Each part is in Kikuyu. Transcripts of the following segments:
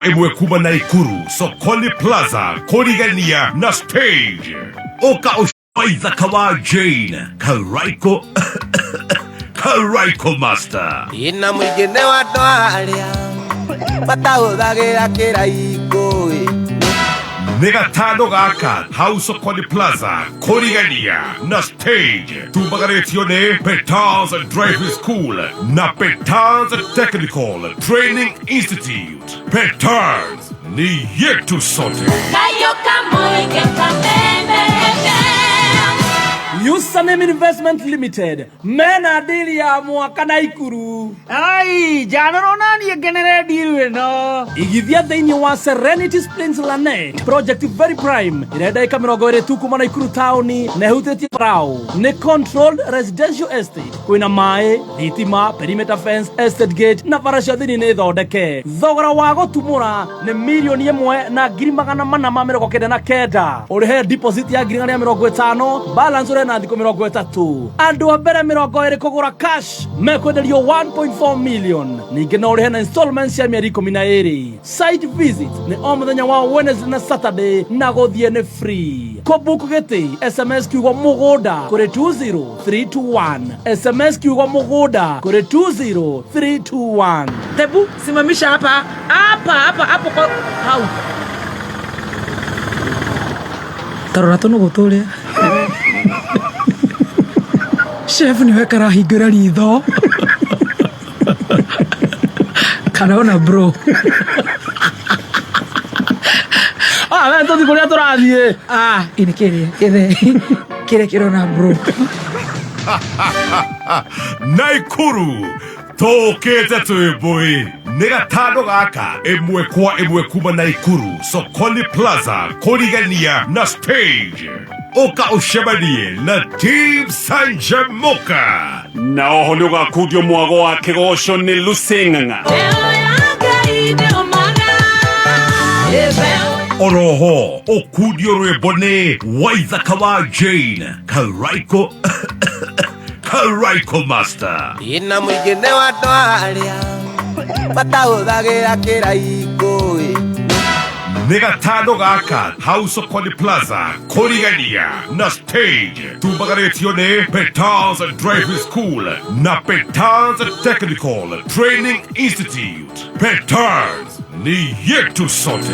Ĩmwe kuma Naikuru, Sokoni Plaza, kũrigania na stage. Ũka ũcaithaka wa Jane Karaiko Karaiko Master. Ina mũingĩ nĩ wa andũ arĩa matahũthagĩra kĩraikũ. Nĩ gatano gaka hau Sokoni Plaza, kũrigania na stage. Tumbagarĩtio nĩ Petals Driving School na Petals Technical Training Institute. Petals ni yetu sote. Usanem Investment Limited mena dili ya mwaka Naikuru. Ai, njanora onaniĩ ngenere ndiru ĩno. Igithia thĩinĩ wa Serenity Springs Lanet project very prime ĩrĩa ĩka 20 tu kuma Naikuru taũni na ĩhutĩtie Brau. Nĩ controlled residential estate, kwĩna maĩ, thitima, perimeter fence, estate gate na bara cia thĩinĩ nĩ thondeke. Thogora wa gũtumũra nĩ 499,000,000. Ũrĩhe deposit ya 150,000, balance ũrĩhe na thikũ 30. Andũ a mbere 20 kũgũra cash mekwenderio 1.4 million. Ningĩ no ũrĩhe na installments cia mĩeri 12. Site visit nĩ o mũthenya wa Wednesday na Saturday na gũthiĩ nĩ free. Kũbook gĩtĩ, SMS kiugo mũgũnda kũrĩ 20321. SMS kiugo mũgũnda kũrĩ 20321. Tebu, simamisha hapa. Hapa, hapa, hapo kwa hau. Tarora tũnũgũ tũrĩa. Chef nĩwe karahingũra ritho. Karona bro. Ah, we tũthiĩ kũrĩa tũrathiĩ. Ah, ini kĩrĩa, kĩrĩa, kĩrĩa kĩrona bro. Naikuru tũkĩte twĩ mbũi. Nĩ gatano gaka ĩmwe kwa ĩmwe kuma Naikuru Sokoni Plaza, kũrigania na stage. Ũka ũcemanie na Team Sanjamuka. Na oho nĩ ũgakundio mwago wa kĩgoco nĩ Lucy Ng'ang'a. Oroho ũkundio rwĩmbo nĩ Waithaka wa Jane Karaiko Karaiko Master. Ina mũingĩ nĩ wa andũ arĩa matahũthagĩra kĩraikũ. Nĩ gatano gaka hau Sokoni Plaza, kũrigania na stage. Tumbagarĩtio nĩ Petals Driving School na Petals Technical Training Institute. Petals ni yetu sote.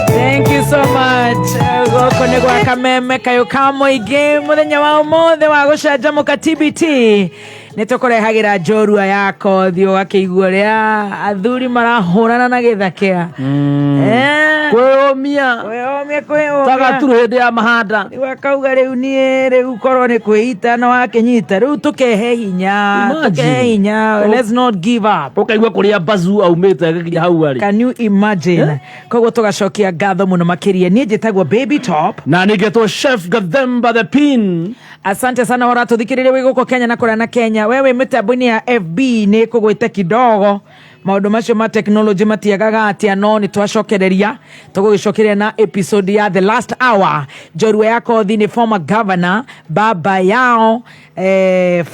Thank you so much. Gũkũ nĩ gwa Kameme kayũ ka mũingĩ mũthenya wa ũmũthĩ wa gũcanjamũka TBT nĩ tũkũrehagĩra njorua ya kothi ũgakĩigua ũrĩa athuri marahũrana na gĩthakĩa. Kwĩyũmia. Kwĩyũmia, kwĩyũmia. Tagaturu hĩndĩ ya mahanda. Rĩu akauga rĩu niĩ rĩu korwo nĩ kwĩita na wakĩnyita rĩu tũkehe hinya. Imagine. Tũkehe hinya, let's not give up. Ũkaigua kũrĩa bazu aumĩte agĩkinya hau arĩ. Can you imagine? Koguo tũgacokia ngatho mũno makĩria. Niĩ njĩtagwo Baby Top. Na nĩngetwo Chef Gathemba the Pin. Asante sana ũratũthikĩrĩria wĩ gũkũ Kenya na kũrĩa na Kenya. We wĩ mĩtambo-inĩ ya FB nĩ kũgwĩte kidogo. Maũndũ macio ma technology matiagaga atĩa, no nĩ twacokereria tũgũgĩcokereria na episode ya The Last Hour. Njorua ya kothi nĩ former governor baba yao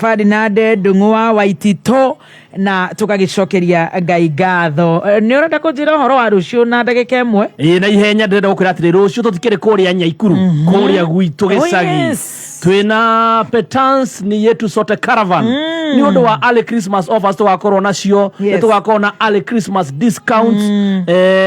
Ferdinand Ndung'u Waititũ, na tũgagĩcokeria Ngai ngatho. Nĩ ũrenda kũnjĩra ũhoro wa rũciũ na ndagĩka ĩmwe? Ĩĩ, na ihenya ndĩrenda gũkwĩra atĩrĩ, rũciũ tũtikĩrĩ kũrĩa Nyaikuru, kũrĩa gwitũ gĩcagi. Oh, yes. Twĩna Petans ni yetu sote caravan nĩ ũndũ wa early Christmas offers tũgakorwo nacio. Nĩ tũgakorwo na early Christmas discounts,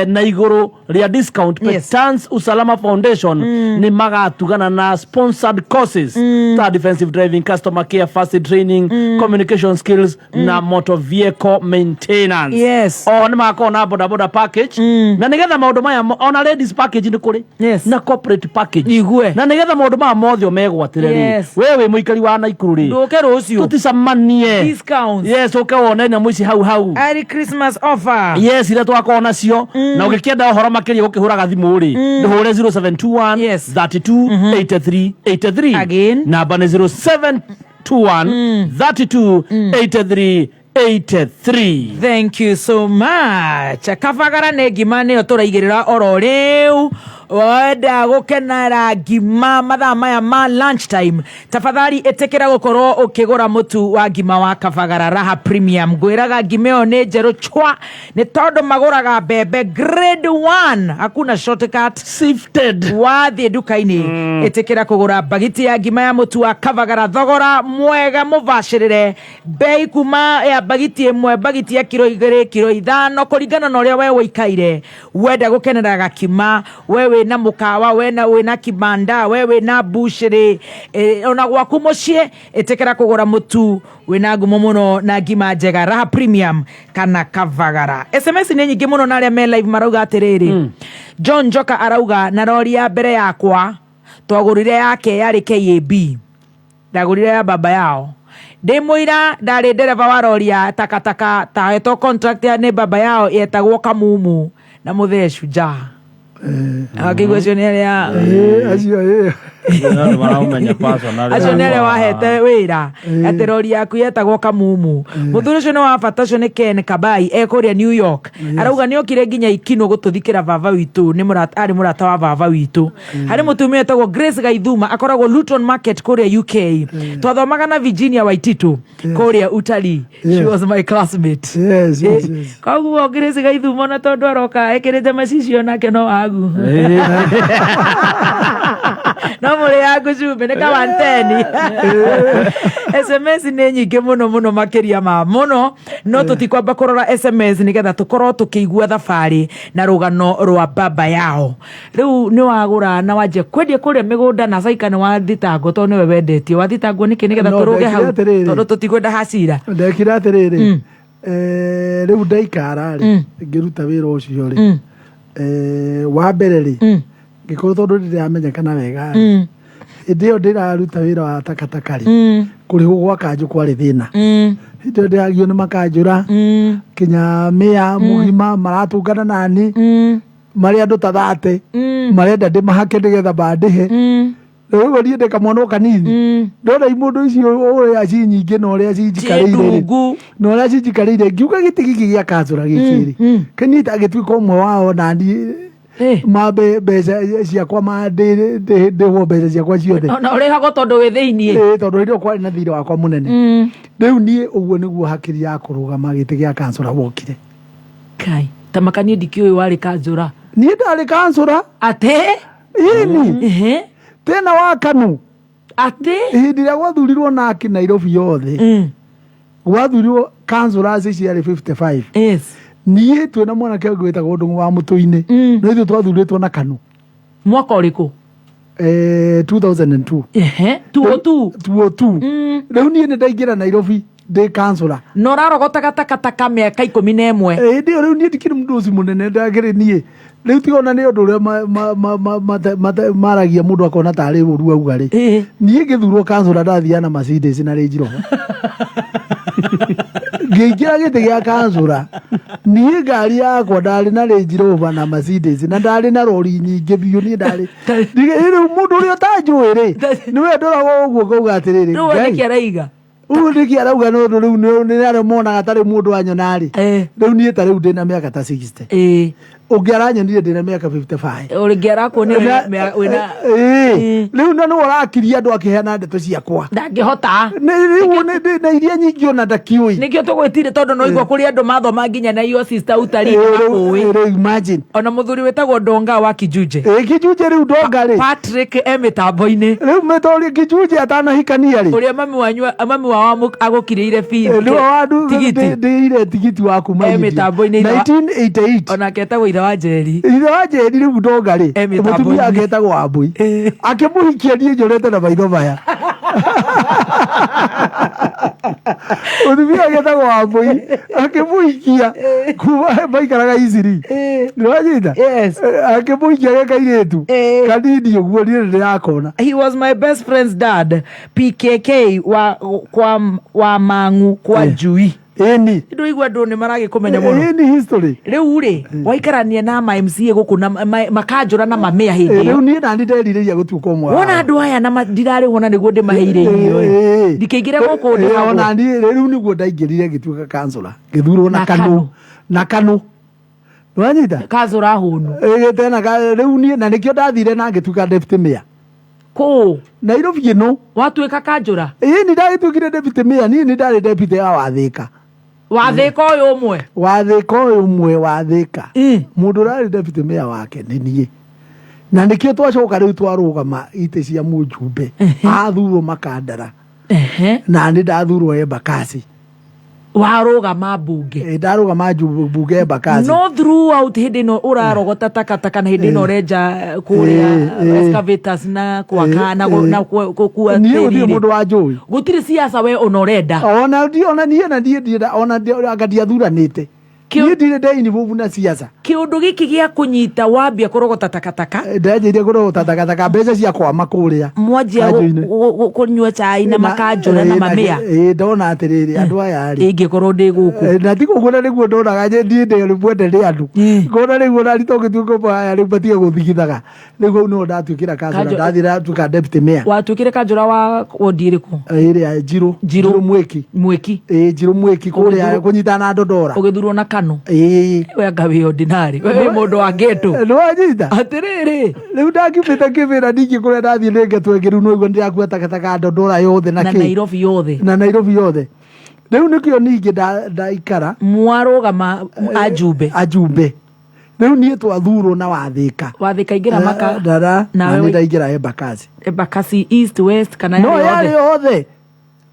na igũrũ rĩa discount, Petans Usalama Foundation nĩ magatugana na sponsored courses ta defensive driving, customer care, first aid training, communication skills na motor vehicle maintenance. O nĩ magakorwo na boda boda package, na nĩgetha maũndũ maya ona ladies package nĩ kũrĩ na corporate package. Igue. Na nĩgetha maũndũ maya mothe ũmegwatĩre rĩ, we wĩ mũikari wa Naikuru rĩ, Ndũke rũciũ. Tũticemanie. Discounts. Yes, ũke wone nyamũ ici hau hau. Early Christmas offer. Yes, iria twakorwo nacio. Na ũngĩkĩenda ũhoro makĩria gũkĩhũraga thimũ rĩ, ndũhũre 0721 32 83 83. Again. Namba nĩ 0721 32 83 83. Thank you so much. Kabagara nĩ ngima nĩyo tũraigĩrĩra oro rĩu. Wenda gũkenera ngima mathaa maya ma lunch time, tafadhali ĩtĩkĩra gũkorwo ũkĩgũra mũtu wa ngima wa Kabagara Raha Premium. Ngwĩraga ngima ĩyo nĩ njerũ chwa, nĩ tondũ magũraga mbembe grade 1, hakuna shortcut. Sifted. Wathiĩ nduka-inĩ, ĩtĩkĩra kũgũra mbagiti ya ngima ya mũtu wa Kabagara thogora mwega mũbacĩrĩre, bei kuma ya mbagiti ĩmwe, mbagiti ya kiro 2, kiro 5, kũringana na ũrĩa we ũikaire. Wenda gũkenera gakima, we wĩna mũkawa, wena wĩna kibanda, we wĩna mbucĩrĩ, ona gwaku mũciĩ, ĩtĩkĩra kũgũra mũtu wĩna ngumo mũno na ngima njega, Raha Premium kana Kabagara. SMS nĩ nyingĩ mũno, na arĩa me live marauga atĩrĩrĩ, John Njoka arauga, na rori ya mbere yakwa twagũrire yake yarĩ KAB, ndagũrire ya baba yao, ndĩ mũira ndarĩ ndereba wa rori ya takataka, tahetwo contract ya nĩ baba yao, yetagwo Kamumu na Mũthee Shujaa. Akĩigua acio nĩ arĩa Acio ĩ. Andũ maraũmenya personally. Acio nĩ arĩa wahete wĩra atĩ rori yaku yetagwo Kamumu. Mũthuri ũcio nĩ wa bata, ũcio nĩ Ken Kabai e kũrĩa New York, arauga nĩ okire nginya Ikinũ gũtũthikĩra baba witũ, nĩ mũrata, arĩ mũrata wa baba witũ. Harĩ mũtumia wĩtagwo Grace Gaithuma, akoragwo Luton Market kũrĩa UK, twathomaga na Virginia Waititu kũrĩa Utalii. She was my classmate. Yes. Koguo Grace Gaithuma, ona tondũ aroka ekĩrĩte macicio nake no wagu no mũrĩ yaku cumbĩ nĩ kawanteni. SMS nĩ nyingĩ mũno mũno, makĩria ma mũno, no tũtikwamba kũrora SMS nĩgetha tũkorwo tũkĩigua thabarĩ na rũgano rwa baba yao. Rĩu nĩ wagũra na wanjia kwendia kũrĩa mĩgũnda na caika, nĩ wathitangwo tondũ nĩwe wendetie. Wathitangwo nĩkĩ, nĩgetha No, tũrũge hau? Ndekire atĩrĩrĩ. Tondũ tũtikwenda hacira. Ndekire atĩrĩrĩ, rĩu ndaikara rĩ, ngĩruta wĩra ũcio rĩ, wa mbere rĩ, ngĩkorwo tondũ ndĩramenyekana wega rĩ, hĩndĩ ĩyo ndĩraruta wĩra wa takataka rĩ, kũrĩhwo gwa kanjũ kwarĩ thĩna. Hĩndĩ ĩyo ndĩragio nĩ makanjũra kinya mĩa mũgima maratũngana nani, marĩ andũ ta 30 marenda ndĩmahake nĩgetha mandĩhe. Rĩu ũguo niĩ ndĩ kamwana o kanini, ndona imũndũ icio ũrĩa ci nyingĩ na ũrĩa cinjikarĩire rĩ, Ndungu. Na ũrĩa cinjikarĩire, ngiuga gĩtĩ gĩkĩ gĩa kanjũra gĩkĩ rĩ, kĩniĩ itangĩtuĩka ũmwe wao nani mambe mbeca ciakwa ndĩhwo mbeca ciakwa ciothe. Ona ũrĩhagwo tondũ wĩ thĩiniĩ. Ĩĩ, tondũ hĩndĩ ĩyo kwarĩ na thirĩ wakwa mũnene. Rĩu niĩ ũguo nĩguo hakiri ya kũrũgama gĩtĩ gĩa kansũra wokire. Kai, ta makaniĩ ndikĩũĩ warĩ kanjũra. Niĩ ndarĩ kansũra. Atĩ? Ĩni. Tena wa Kanu. Atĩ? Hĩndĩ ĩrĩa gwathurirwo naki Nairobi yothe, gwathurirwo councillors ciarĩ 55. Niĩ twĩna mwanake ũngĩ wĩtagwo Ndũng'ũ wa Mũtũ-inĩ, no ithuĩ twathurĩtwo na Kanu. Mwaka ũrĩkũ? 2002. Tuo tu. Tuo tu. Rĩu niĩ nĩ ndaingĩra Nairobi ndĩ councillor. Na ũrarogotaga takataka mĩaka 11. Hĩndĩ ĩyo rĩu niĩ ndikĩrĩ mũndũ ũcio mũnene, ndakĩrĩ niĩ rĩu tiga ona nĩ ũndũ ũrĩa maragia mũndũ akona tarĩ ũru auga rĩ, niĩ ngĩthurwo councillor ndathiaga na Mercedes na Range Rover. Ngĩingĩra gĩtĩ gĩa councillor, niĩ ngari yakwa ndarĩ na Range Rover na Mercedes, na ndarĩ na rori nyingĩ biũ. Niĩ ndarĩ rĩu mũndũ ũrĩa ũtanjũĩ rĩ, nĩwe ndoragwo ũguo ngauga atĩrĩrĩ, Rĩu we Ngai. nĩkĩ araiga? Ũguo nĩkĩ arauga? No ũndũ rĩu nĩ arĩa monaga tarĩ mũndũ anyona rĩ, rĩu niĩ ta rĩu ndĩna mĩaka ta 60, ũngĩ aranyonire ndĩna mĩaka 55. Ũngĩ arakuonire wĩna Rĩu na nĩwe ũrakiria andũ akĩheana ndeto ciakwa. Ndangĩhota. Rĩu na iria nyingĩ ona ndakiũĩ. Nĩkĩo tũgwĩtire, tondũ no igua kũrĩ andũ mathoma nginya na iyo sister utarii makũĩ. Rĩu imagine. Ona mũthuri wĩtagwo Ndonga wa Kijunje. Ĩ, Kijunje rĩu Ndonga rĩ. Patrick e mĩtambo-inĩ. Rĩu mĩtori Kijunje atanahikania rĩ, ũrĩa mami wanyu, mami wao agũkirĩire fees, nĩwe wandu tigiti. Ndĩire tigiti wa kuma E India. mĩtambo-inĩ 1988. Onake etagwo ithe wa Njeri. Ithe wa Njeri rĩu Ndonga rĩ, E mĩtambo-inĩ. Mũtumia aketagwo Wambui, akĩmũhikia niĩ njorete na maitho maya. Mũtumia aketagwo Wambui akĩmũhikia kuma maikaraga Iciri, nĩwanyita? Akĩmũhikia ge kairĩtu kanini ũguo, niĩ nĩndĩrakona. He was my best friend's dad, PKK wa kwa wa Mang'u kwa Njui. Ĩni. Ndũigua andũ nĩ maragĩkũmenya mũno. Ĩni, history. Rĩu rĩ, waikarania na ma MCA gũkũ na makanjũra na mamĩa hĩndĩ Rĩu ĩyo? Niĩ nani nderirĩria gũtuĩka ũmwe wao. Wona andũ aya na ndirarĩhwo na nĩguo ndĩmaheire irio ĩ. Ndikĩingĩre gũkũ ndĩhagwo. Ona niĩ rĩu nĩguo ndaingĩrire ngĩtuĩka kansũra, ngĩthurwo na Na Kanu. Kanu. Na Kanu. Nĩwanyita? Kanjũra hũnu. Ĩ, tena rĩu niĩ na nĩkĩo ndathire na ngĩtuĩka deputy mayor. Kũũ? Nairobi ĩno. Watuĩka kanjũra? Ĩĩ, nĩ ndagĩtuĩkire deputy mayor, niĩ nĩ ndarĩ deputy wa Wathĩka. Wathĩka ũyũ ũmwe? Wathĩka ũyũ ũmwe Wathĩka. Mũndũ ũrarĩ deputy mayor wake nĩ niĩ. Na nĩkĩo twacoka rĩu twarũgama itĩ cia mũjumbe, athurwo Makandara. Na nĩ ndathurwo Embakasi. Warũgama mbunge? Ĩ, ndarũgama mbunge Embakasi. No throughout hĩndĩ ĩno ũrarogota takataka na hĩndĩ ĩno ũrenja kũrĩa excavators na gwaka na na gũkua Niĩ gũtirĩ tĩri-rĩ. mũndũ wa njũĩ. Gũtirĩ siasa we ona ũrenda. Ona ona niĩ na niĩ ndienda ona anga ndiathuranĩte. Niĩ ndirĩ ndeinvolve na siasa. Kĩũndũ gĩkĩ gĩa kũnyita wambia kũrogota takataka. Ndanjĩire kũrogota takataka mbeca cia kwama kũrĩa. Mwanjia Kanjũ-inĩ. kũnyua chai na makanjũra na mamĩa. Ndona atĩrĩrĩ andũ aya rĩ. Ingĩkorwo ndĩ gũkũ. Na ti gũkũ na nĩguo ndonaga niĩ ndĩ mwende nĩ andũ. Ngona rĩu ona arutwo ngĩtuĩka aya rĩu matige gũthigithaga. Rĩu hau nĩho ndatuĩkĩra kanjũra, ndathiĩ ndatuĩka deputy mayor. Watuĩkire kanjũra wa wondi ĩrĩkũ? Ĩrĩa Njirũ. Njirũ. Njirũ Mwĩki. Mwĩki. Ĩĩ, Njirũ Mwĩki kũrĩa kũnyitana na Ndondora. Ũgĩthurwo na Kanu. Ĩĩ. We anga wĩ ordinary. We wĩ mũndũ wa ghetto. Nĩwanyita? Atĩrĩrĩ. Rĩu ndakiumĩte kĩbĩra ningĩ kũrĩa ndathiĩ nĩ ngetwo ĩngĩ rĩu nĩwaigua nĩndĩrakua takataka Ndondora yothe na Na kĩ. Nairobi yothe. Na Nairobi yothe. Rĩu nĩkĩo ningĩ ndaikara. Mwarũgama ajumbe. Ajumbe. Rĩu niĩ twathurwo na Wathĩka. Wathĩka ingĩra maka. Ndara Nawe na nĩ ndaingĩra Embakasi. Embakasi East, West kana No yarĩ yarĩ yothe? yothe.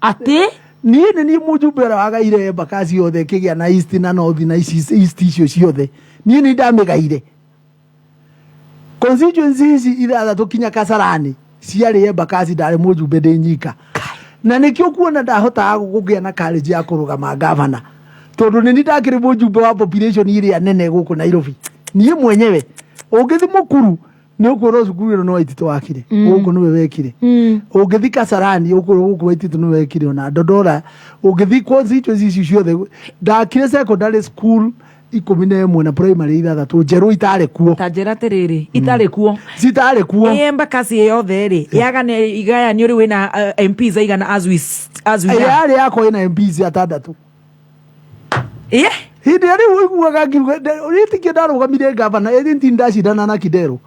Atĩ? Niĩ nĩ niĩ mũjumbe ũrĩa wagaire Embakasi yothe ĩkĩgĩa na East na North na ici East icio ciothe. Niĩ nĩ ndamĩgaire. Constituency ici ithathatũ kinya Kasarani ciarĩ Embakasi, ndarĩ mũjumbe ndĩ nyika. Na nĩkĩo kuona ndahotaga kũgĩa na courage ya kũrũgama gavana. Tondũ nĩ niĩ ndakĩrĩ mũjumbe wa population ĩrĩa nene gũkũ Nairobi. Niĩ mwenyewe ũngĩthi Mũkuru nĩ ũkwĩrwo cukuru ĩno nĩ Waititũ wakire, gũkũ nĩwe wekire. Ũngĩthi Kasarani ũkwĩrwo gũkũ Waititũ nĩwe wekire, ona Ndondora ũngĩthi constituency ici ciothe ndakire secondary school 11 na primary 6 njerũ itarĩ kuo. Ta njĩra atĩrĩrĩ, itarĩ kuo. Citarĩ kuo. Ĩ Embakasi yothe rĩ, yagana igayanio rĩu ĩna MPs aigana as we are? Yarĩ yakwa ĩna MPs 6. Ĩ? Hĩndĩ ĩrĩa rĩu ũiguaga ngiuga, wĩtĩkio ndarũgamire gavana, ĩrĩ nti ndacindana na Kidero.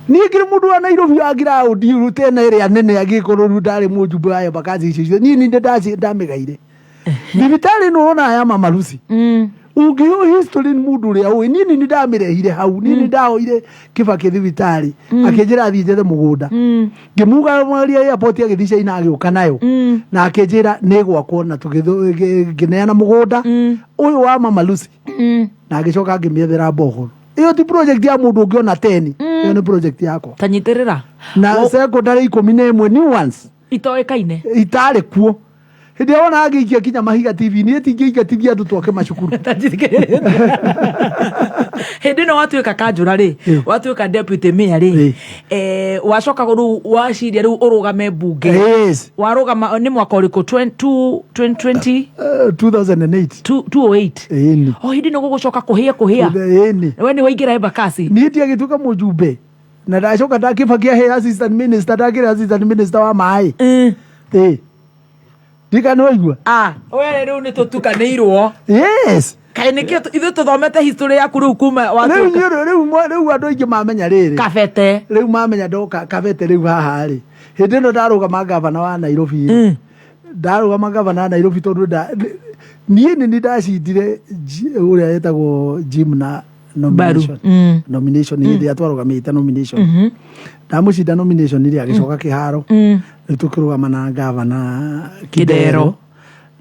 Niĩ ngĩrĩ mũndũ wa Nairobi wa ground tena ĩrĩa nene angĩkorwo rĩu ndarĩ mũjumbe wa Embakasi icio ciothe. Niĩ nĩ ndamĩgaire. Thibitarĩ ĩno ũronaga ya Mama Lucy. Ũngĩheo history nĩ mũndũ ũrĩa ũĩ, niĩ nĩ ndamĩrehire hau, niĩ nĩ ndaoire Kibaki thibitarĩ, akĩnjĩra thiĩ njethe mũgũnda. Ngĩmuga airport agĩthiĩ China agĩũka nayo. Na akĩnjĩra nĩ gwakwo na ngĩneana mũgũnda ũyũ wa Mama Lucy. Na ngĩcoka ngĩmĩethera borehole. Ĩyo ti project ya mũndũ ũngĩ ona 10. Ĩyo nĩ project yakwa. Ta nyitĩrĩra. Na secondary 11 new ones. Itoĩkaine. Itarĩ kuo. Hĩndĩ ĩrĩa wonaga ngĩikia kinya mahiga TV, niĩ tingĩingatithia andũ twake macukuru. Hĩndĩ ĩno watuĩka kanjũra rĩ, watuĩka deputy mayor rĩ, wacoka rĩu waciria rĩu ũrũgame mbunge. Yes. Warũgama nĩ mwaka ũrĩkũ? Two, twenty? 2008. Two, two oh eight. Ĩni. O hĩndĩ ĩno gũgũcoka kũhĩa kũhĩa. Ĩni. We nĩ waingĩra Embakasi. Niĩ ndiagĩtuĩka mũjumbe. Na ndacoka ndakĩbakia he assistant minister, ndakĩrĩ assistant minister wa maĩ. Ĩ. Ndika nĩ waigua? Ah, we rĩu nĩ tũtukanĩirwo. Yes. Kaĩ nĩkĩo ithuĩ tũthomete history yaku rĩu kuma Rĩu watuĩka niĩ rĩu, rĩu rĩu andũ aingĩ mamenya rĩrĩ. Kabete. Rĩu mamenya ndoka Kabete rĩu haha rĩ. Hĩndĩ ĩno ndarũgama gavana wa Nairobi rĩ. Ndarũgama gavana wa Nairobi tondũ niĩ nĩ niĩ ndacindire ũrĩa etagwo Jim na nomination. Baru. Nomination hĩndĩ ĩrĩa twarũgamĩte nomination. Ndamũcinda nomination rĩ, agĩcoka kĩharo. Rĩu tũkĩrũgama na gavana Kidero. Kidero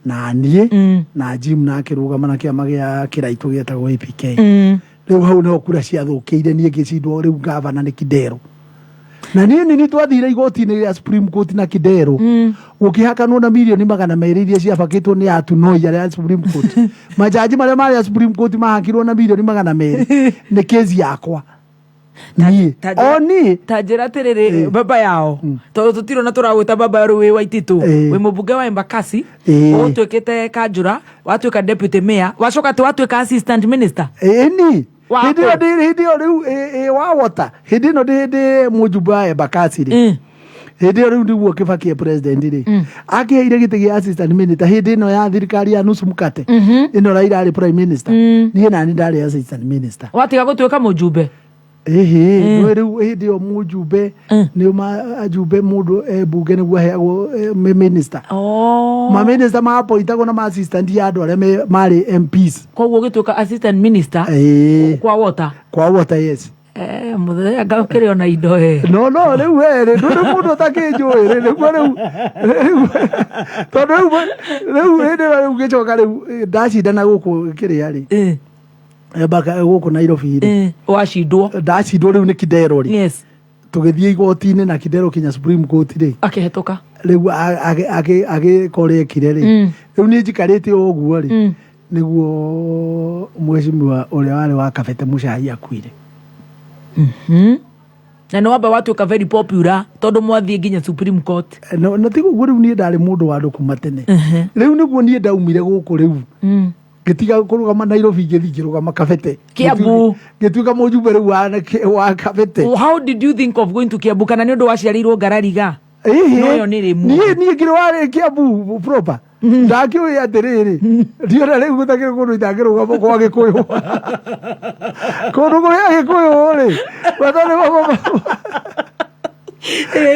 na niĩ na Jim na akĩrũgama na kĩama gĩa kĩraitũ gĩetagwo APK. Rĩu hau nĩho kura ciathũkĩire, niĩ ngĩcindwo rĩu gavana nĩ Kidero. Na niĩ nĩ twathire igoti-inĩ rĩa Supreme Court na Kidero. Gũkĩhakanwo na mirioni 200 iria ciabakĩtwo nĩ atunoi arĩa a Supreme Court. Majaji marĩa marĩ a Supreme Court mahakirwo na mirioni 200 nĩ kesi yakwa. Niĩ. O niĩ. Ta njĩra atĩrĩrĩ, baba yao. Tondũ tũtirona tũragwĩta baba yao rĩu wĩ Waititũ. Wĩ mũmbunge wa Embakasi. Ũtuĩkĩte kanjũra, watuĩka deputy mayor, wacoka atĩ watuĩka assistant minister. Ĩni. Wa Hĩndĩ ĩyo kũ? ndĩ, hĩndĩ ĩyo rĩu, wa wota. Hĩndĩ ĩno ndĩ mũjumbe wa Embakasi rĩ. Hĩndĩ ĩyo rĩu nĩguo Kibaki e president rĩ, akĩheire gĩtĩ gĩa assistant minister hĩndĩ ĩno ya thirikari ya nusu mkate ĩno Raila arĩ prime minister, niĩ nani ndarĩ assistant minister. Watiga gũtuĩka mũjumbe? Ĩhĩ, nĩ rĩu hĩndĩ ĩyo mũjumbe nĩ ajumbe mũndũ e mbunge nĩguo aheagwo minister. Oh. Maminista mapointagwo na ma-assistant ya andũ arĩa marĩ MPs. Koguo ũgĩtuĩka assistant minister? Ĩĩ. Kwa water? Kwa water, yes. Mũthenya ũkĩrĩ ona indo No rĩu we rĩ, ndũrĩ mũndũ ũtakĩnjũĩ rĩ, nĩguo rĩu tondũ rĩu hĩndĩ ĩyo rĩu ngĩcoka rĩu ndacindana gũkũ kĩrĩa rĩ, baka gũkũ Nairobi rĩ. Wacindwo? Ndacindwo rĩu nĩ Kidero rĩ. Tũgĩthiĩ igoti-inĩ na Kidero kinya Supreme Court rĩ. Akĩhetũka? Rĩu agĩka ũrĩa ekire rĩ, rĩu niĩ njikarĩte o ũguo rĩ, nĩguo mheshimiwa ũrĩa warĩ wa Kabete Mũcai akuire. Na nĩ wamba watuĩka very popular tondũ mwathiĩ nginya Supreme Court. No, na tiga ũguo rĩu niĩ ndarĩ mũndũ wa andũ kuma tene. Rĩu nĩguo niĩ ndaumire gũkũ rĩu ngĩtiga kũrũgama Nairobi, ngĩthiĩ ngĩrũgama Kabete. Kiambu. Ngĩtuĩka mũjumbe rĩu wa Kabete. How did you think of going to Kiambu? Kana nĩ ũndũ waciarĩirwo Ngarariga? Ĩhĩ. No ĩyo nĩ rĩmwe. Niĩ ngĩrĩ warĩ Kiambu proper, ndakĩũĩ atĩrĩrĩ, ndiona rĩu gũtakĩrĩ kũndũ itangĩrũgama kwa Gĩkũyũ, kũndũ kũrĩa Gĩkũyũ rĩ bata nĩ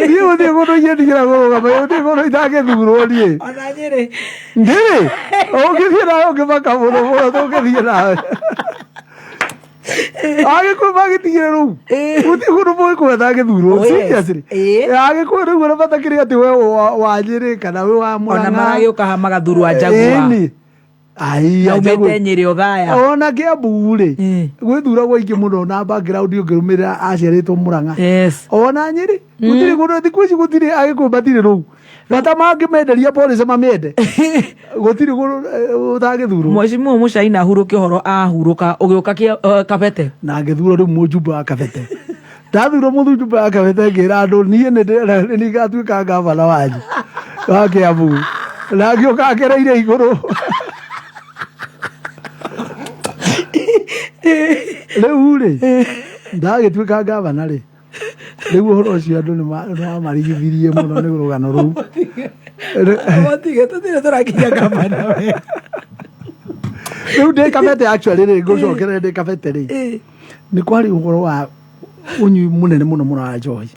niĩ gũtirĩ kũndũ ingĩtigĩra kũrũgama, gũtirĩ kũndũ itangĩthurwo niĩ. Ona Nyĩrĩ? Ndĩrĩ ũngĩthiĩ nawe ũngĩmaka mũno mũno, tũngĩthiĩ nawe Agĩkũyũ magĩtigire rĩu gũtirĩ kũndũ mũgĩkũyũ atangĩthurwo. Oh, yes. Seriously. Agĩkũyũ rĩu ona batakĩrĩ atĩ we wa Nyĩrĩ kana we wa Ona Mũrang'a. maragĩũka ha magathurwo a Njagua. Ĩni. Ai, Na Njagua. umĩte Nyĩrĩ Othaya. Ona Kiambu rĩ, gwĩthuragwo aingĩ mũno na background ũngĩrũmĩrĩra aciarĩtwo Mũrang'a. Ona Nyĩrĩ gũtirĩ kũndũ, thikũ ici gũtirĩ Agĩkũyũ matirĩ rũu bata mangĩmenderia policy mamĩende, gũtirĩ kũndũ ũtangĩthurwo. Mheshimiwa Mũcai na ahurũke ũhoro, ahurũka ũgĩũka Kabete. Na ngĩthurwo rĩu mũjumbe wa Kabete. Ndathurwo mũjumbe wa Kabete, ngĩra andũ niĩ nĩ ngatuĩka gavana wanyu wa Kiambu, na ngĩũka ngereire igũrũ. Rĩu rĩ, ndagĩtuĩka gavana rĩ, rĩu ũhoro ũcio andũ nĩ mamarigithirie mũno nĩ rũgano rũu. Matige, tũtirĩ tũrakinya gavana we. Rĩu ndĩ Kabete, actually rĩ, ngũcokere ndĩ Kabete rĩ, nĩ kwarĩ ũhoro wa ũnyui mũnene mũno mũno wa njohi.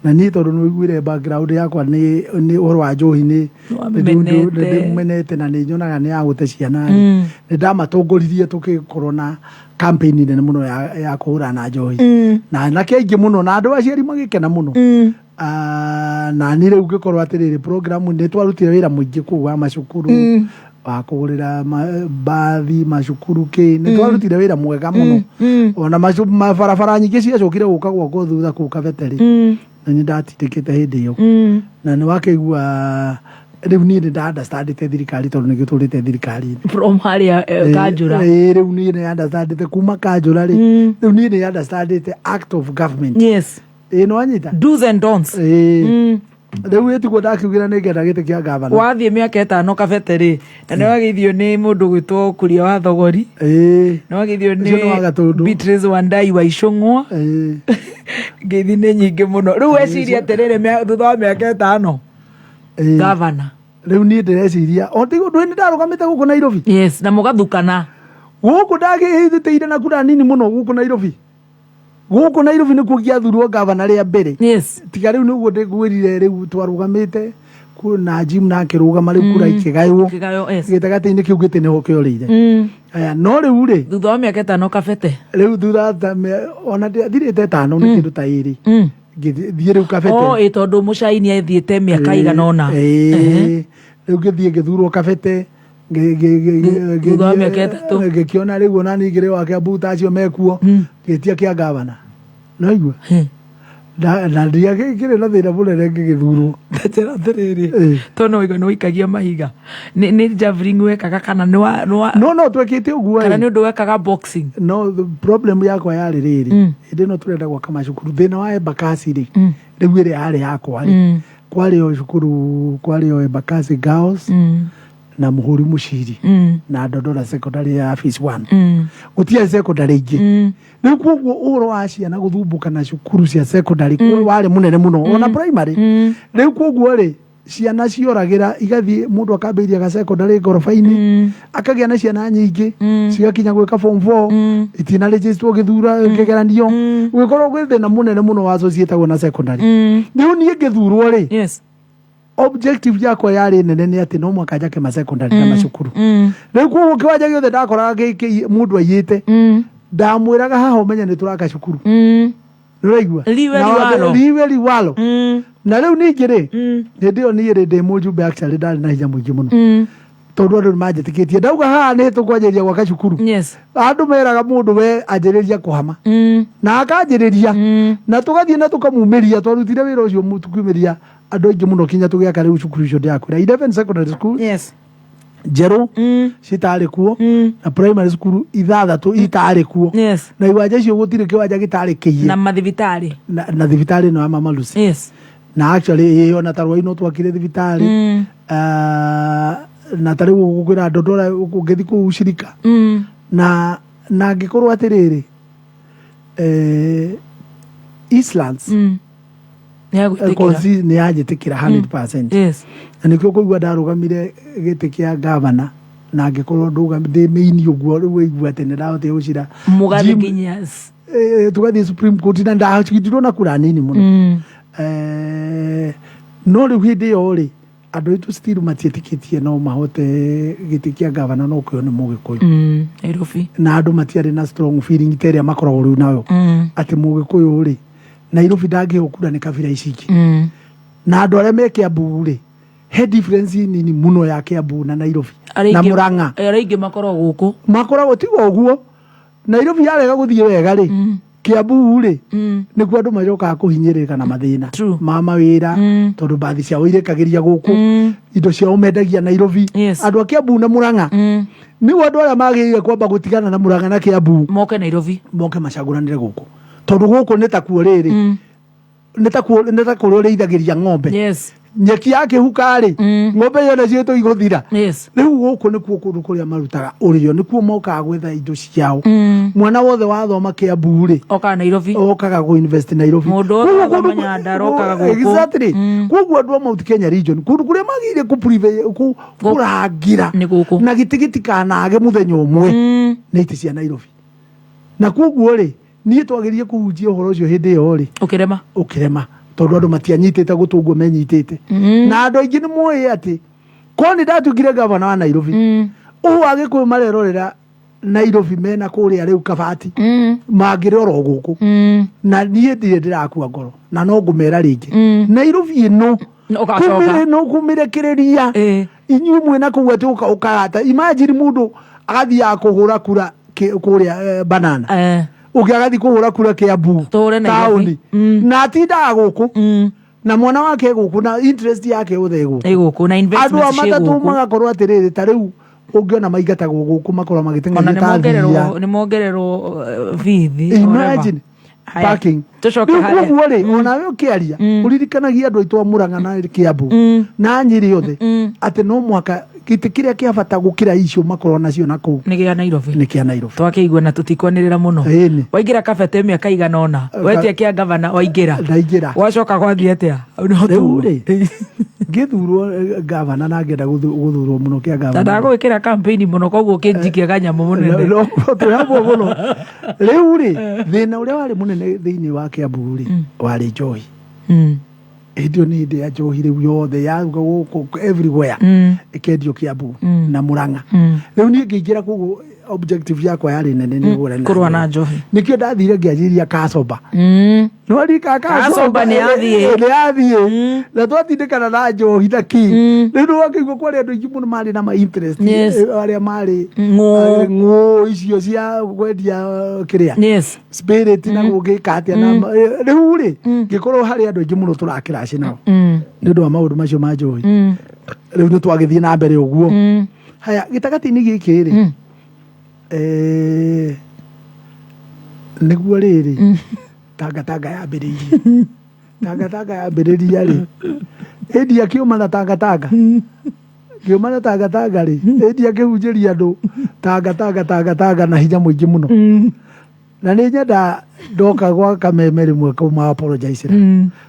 Na niĩ tondũ nĩ ũiguire background yakwa nĩ ũhoro wa njohi nĩ Nĩwamĩmenete. ndĩmenete na nĩ nyonaga nĩ ya gũte ciana rĩ, nĩ ndamatongoririe tũgĩkorwo na campaign nene mũno ya kũhũrana na njohi na anake aingĩ mũno na andũ aciari magĩkena mũno. Ah, na niĩ rĩu ngĩkorwo atĩrĩrĩ, program nĩ twarutire wĩra mũingĩ kũu wa macukuru, wa kũgũrĩra mbathi macukuru kĩ, nĩ twarutire wĩra mwega mũno. Ona mabarabara nyingĩ ciacokire gũka gwakwo thutha kũu Kabete rĩ, na nĩ ndatindĩkĩte hĩndĩ ĩyo na nĩ wakĩigua rĩu niĩ nĩ nda understandĩte thirikari tondũ nĩ gĩtũrĩte thirikari-inĩ. From harĩa Kanjũra. Rĩu niĩ nĩ understandĩte kuma Kanjũra rĩ, rĩu niĩ nĩ understandĩte act of government. Ĩĩ, nĩ wanyita. Do's and don'ts. Ĩĩ, rĩu ĩtiguo ndakiugĩra nĩ ngenda gĩtĩ kĩa gavana. Wathiĩ mĩaka 5 Kabete rĩ, na nĩ wageithio nĩ mũndũ gwĩtwo Kuria wa Thogori, nĩ wageithio Ũcio nĩ wa nĩ Gatũndũ. Beatrice Wandai wa Icũng'wa. Ngeithi nĩ nyingĩ mũno. Rĩu weciria atĩrĩrĩ, thutha wa mĩaka 5 gavana? Rĩu niĩ ndĩreciria o tigo ndũĩ nĩ ndarũgamĩte gũkũ Nairobi. Yes, na mũgathukana. Gũkũ ndagĩhĩtĩire na kura nini mũno gũkũ Nairobi. Gũkũ Nairobi nĩkuo ngĩathurwo gavana rĩa mbere. Tiga rĩu nĩguo ndĩngwĩrire, rĩu twarũgamĩte na Jim na akĩrũgama, rĩu kura ikĩgaywo. Ikĩgaywo, yes. Gĩtagatĩ-inĩ kĩu gĩtĩ nĩho kĩorĩire. Aya, no rĩu rĩ, Thutha wa mĩaka 5 Kabete? Rĩu thutha ona ndiathirĩte 5, nĩ kĩndũ ta 2, ngĩthiĩ rĩu Kabete. O ĩ, tondũ Mũcai nĩ athiĩte mĩaka igana ũna. Ĩĩ. Rĩu ngĩthiĩ ngĩthurwo Kabete. Thutha wa mĩaka 3. Ngĩkĩona rĩu ona niĩ ngĩrĩ wa Kiambu ta acio mekuo, ngĩtia kĩa gavana noigua na ndiakĩrĩ na thĩna mũnene ngĩgĩthurwo. Njĩra atĩrĩrĩ, tondũ nĩ waigua nĩ waikagia mahiga, nĩ javelin wekaga kana nĩ wa No twekĩte ũguo. Kana ĩ. nĩ ũndũ wekaga boxing? No the problem yakwa yarĩ rĩrĩ, hĩndĩ ĩno tũrenda gwaka macukuru, thĩna wa Embakasi rĩ, rĩu ĩrĩa yarĩ yakwa rĩ, kwarĩ o cukuru, kwarĩ o Embakasi Girls. Na Muhuri Muciri na Ndondora secondary ya phase 1. Gũtiarĩ secondary ingĩ. Rĩu koguo ũhoro wa ciana gũthumbũka na cukuru cia secondary warĩ mũnene mũno, ona primary. Rĩu koguo rĩ, ciana cioragĩra igathiĩ, mũndũ akambĩrĩria ga secondary ngoroba-inĩ, akagĩa na ciana nyingĩ, cigakinya gwĩka form 4, itina register gĩthura kĩgeranio, gũgĩkorwo gwĩ thĩna mũnene mũno wa associatagwo na secondary. Rĩu niĩ ngĩthurwo rĩ, objective yakwa yarĩ nene nĩ atĩ no mũhaka njake ma secondary na macukuru. Rĩu koguo kĩwanja gĩothe ndakoraga mũndũ aiyĩte, ndamwĩraga, "Haha ũmenye nĩ tũraka cukuru." Nĩũraigua? Liwe Na liwalo. Liwe liwalo. Na rĩu ningĩ rĩ, hĩndĩ ĩyo niĩ rĩ, ndĩ mũjumbe, actually ndarĩ na hinya mũingĩ mũno, tondũ andũ nĩ manjĩtĩkĩtie. Ndauga haha nĩ tũkwanjĩrĩria gwaka cukuru, andũ meraga mũndũ, "We anjĩrĩria kũhama," na akanjĩrĩria, na tũgathiĩ na tũkamumĩria. Twarutire wĩra ũcio tukiumĩria andũ aingĩ mũno kinya tũgĩaka rĩu cukuru icio ndĩrakwĩra, 11 secondary school njerũ citarĩ kuo, na primary school 6 itarĩ kuo, na iwanja icio gũtirĩ kĩwanja gĩtarĩ kĩiye. Na mathibitarĩ. Na thibitarĩ ĩno ya Mama Lucy. Na actually ĩĩ, ona ta Rwai no twakire thibitarĩ. Ah, na ta rĩu gũkwĩra Ndondora, ũngĩthiĩ kũu cirika na angĩkorwo atĩrĩrĩ, Eastlands Nĩagwĩtĩkĩra. Nĩ yanjĩtĩkĩra 100%. Na nĩkĩo kũigua ndarũgamire gĩtĩ kĩa gavana, na angĩkorwo ndĩ mĩini ũguo, rĩu waigua atĩ nĩ ndahotire gũcira Mũgathiĩ nginya Tũgathiĩ Supreme Court na ndacindirwo na kura nini mũno. No rĩu hĩndĩ ĩyo rĩ, andũ aitũ still matiĩtĩkĩtie no mahote gĩtĩ kĩa gavana no kĩo nĩ Mũgĩkũyũ. Nairobi. Na andũ matiarĩ na strong feeling ta ĩrĩa makoragwo rĩu nayo, atĩ Mũgĩkũyũ rĩ, Nairobi ndangĩheo kura nĩ kabira ici ingĩ. Na andũ arĩa me Kiambu rĩ, he difference nini mũno ya Kiambu na Nairobi Arĩa na aingĩ- Murang'a. Arĩa aingĩ makoragwo gũkũ. Makoragwo tiga ũguo. Nairobi yarega gũthiĩ wega rĩ, Kiambu rĩ, nĩkuo andũ macokaga kũhinyĩrĩrĩka na mathĩna ma mawĩra, tondũ mbathi ciao irĩkagĩria gũkũ, indo ciao mendagia Nairobi. Andũ a Kiambu na Murang'a nĩguo andũ arĩa magĩrĩire kwamba gũtigana na Murang'a na Kiambu, moke Nairobi, moke macagũranĩre gũkũ, tondũ gũkũ nĩ takuo rĩrĩ, nĩ takuo, nĩ ta kũrĩa ũrĩithagĩria ng'ombe. Nyeki yakĩhuka rĩ, ng'ombe iyo nacio tũigũthira. Rĩu gũkũ nĩkuo kũndũ kũrĩa marutaga ũrĩo, nĩkuo mokaga gwetha indo ciao. Mwana wothe wathoma Kiambu rĩ, okaga Nairobi. Okaga kũ invest Nairobi. Mũndũ wothe Koguo wathoma kũndũ Nyandarua okaga gũkũ. Exactly. Koguo andũ a Mount Kenya region, kũndũ kũrĩa magĩrĩire kũrangĩra Nĩ gũkũ. na gĩtĩ gĩtikanage mũthenya ũmwe, nĩ itĩ cia Nairobi. Na koguo rĩ, niĩ twagĩrĩire kũhunjia ũhoro ũcio hĩndĩ ĩyo rĩ, ũkĩrema. Ũkĩrema, tondũ andũ matianyitĩte gũtũ ũguo menyitĩte. Na andũ aingĩ nĩ moĩ atĩ korwo nĩ ndatuĩkire gavana wa Nairobi, ũũ Agĩkũyũ marerorera Nairobi mena kũrĩa rĩu kabati, mangĩrĩ oro gũkũ. Na niĩ ndirĩ ndĩrakua ngoro, na no ngũmera rĩngĩ, Nairobi ĩno Ũgacoka. No kũmĩrekereria inyuĩ mwĩna kũu atĩ ũkagata. Imagine mũndũ agathiaga kũhũra kura kũrĩa Banana, ũngĩ agathiĩ kũhũra kura Kiambu Tũhũre Nairobi. taũni, na atindaga gũkũ na mwana wake gũkũ, na interest yake yothe ĩ gũkũ. Ĩ gũkũ na Andũ a investments ciĩ matatũ gũkũ. Magakorwo atĩrĩrĩ, ta rĩu ũngĩona maingatagwo gũkũ, makorwo Ona magĩteng'erio nĩ ta mongererwo thia. Nĩ mongererwo bithi. Imagine Haya, parking. tũcoke Rĩu harĩa. koguo rĩ, onawe ũkĩaria, ũririkanagia andũ aitũ a Murang'a na Kiambu na Nyĩrĩ othe atĩ no mũhaka gĩtĩ kĩrĩa kĩa bata gũkĩra icio makorwo nacio na kũu Nĩ gĩa Nairobi. Nĩ kĩa Nairobi. Twakĩigua na tũtikwanĩrĩra mũno. Ĩni. Waingĩra kabete mĩaka igana ũna, wetia kĩa gavana, waingĩra. Ndaingĩra. Wacoka gwathiĩ atĩa? Hau nĩho Rĩu tuuma. rĩ, ngĩthurwo gavana, na ngĩenda gũthurwo mũno kĩa Na gavana. ndagũgĩkĩra campaign mũno, koguo kĩnjikia kanyamũ mũnene. No, twĩ hamwe mũno. Rĩu rĩ, thĩna ũrĩa warĩ mũnene thĩinĩ wa Kiambu rĩ, warĩ njohi. Hĩndĩ ĩyo nĩ hĩndĩ ya njohi rĩu yothe yaruga gũkũ everywhere, ĩkendio Kiambu na Murang'a. Rĩu niĩ ngĩingĩra, koguo objective yakwa yarĩ nene nĩ kũhũrana Kũrũa na njohi. Nĩkĩo ndathire ngĩanjĩrĩria Kacoba. Nĩwarika? Kacoba nĩ yathiĩ. Nĩ yathiĩ, na twatindĩkana na njohi na kĩ. Rĩu nĩ wakĩigua kwarĩ andũ aingĩ mũno marĩ na ma interest, arĩa marĩ Ng'ũ. Ng'ũ icio cia kwendia kĩrĩa, spirit na gũgĩka atĩa. Na rĩu rĩ, ngĩkorwo harĩ andũ aingĩ mũno tũrakĩraci nao nĩ ũndũ wa maũndũ macio ma njohi. Rĩu nĩ twagĩthiĩ na mbere ũguo. Haya, gĩtagatĩ-inĩ gĩkĩ rĩ, nĩguo rĩrĩ tangatanga yambĩrĩirie. Tangatanga yambĩrĩria rĩ, ĩndia kĩũma na tangatanga. Ngiuma na tangatanga rĩ, ĩndia ngĩhunjĩria andũ tangatanga tangatanga na hinya mũingĩ mũno. Na nĩ nyenda ndoka gwa kameme rĩmwe kũma apologize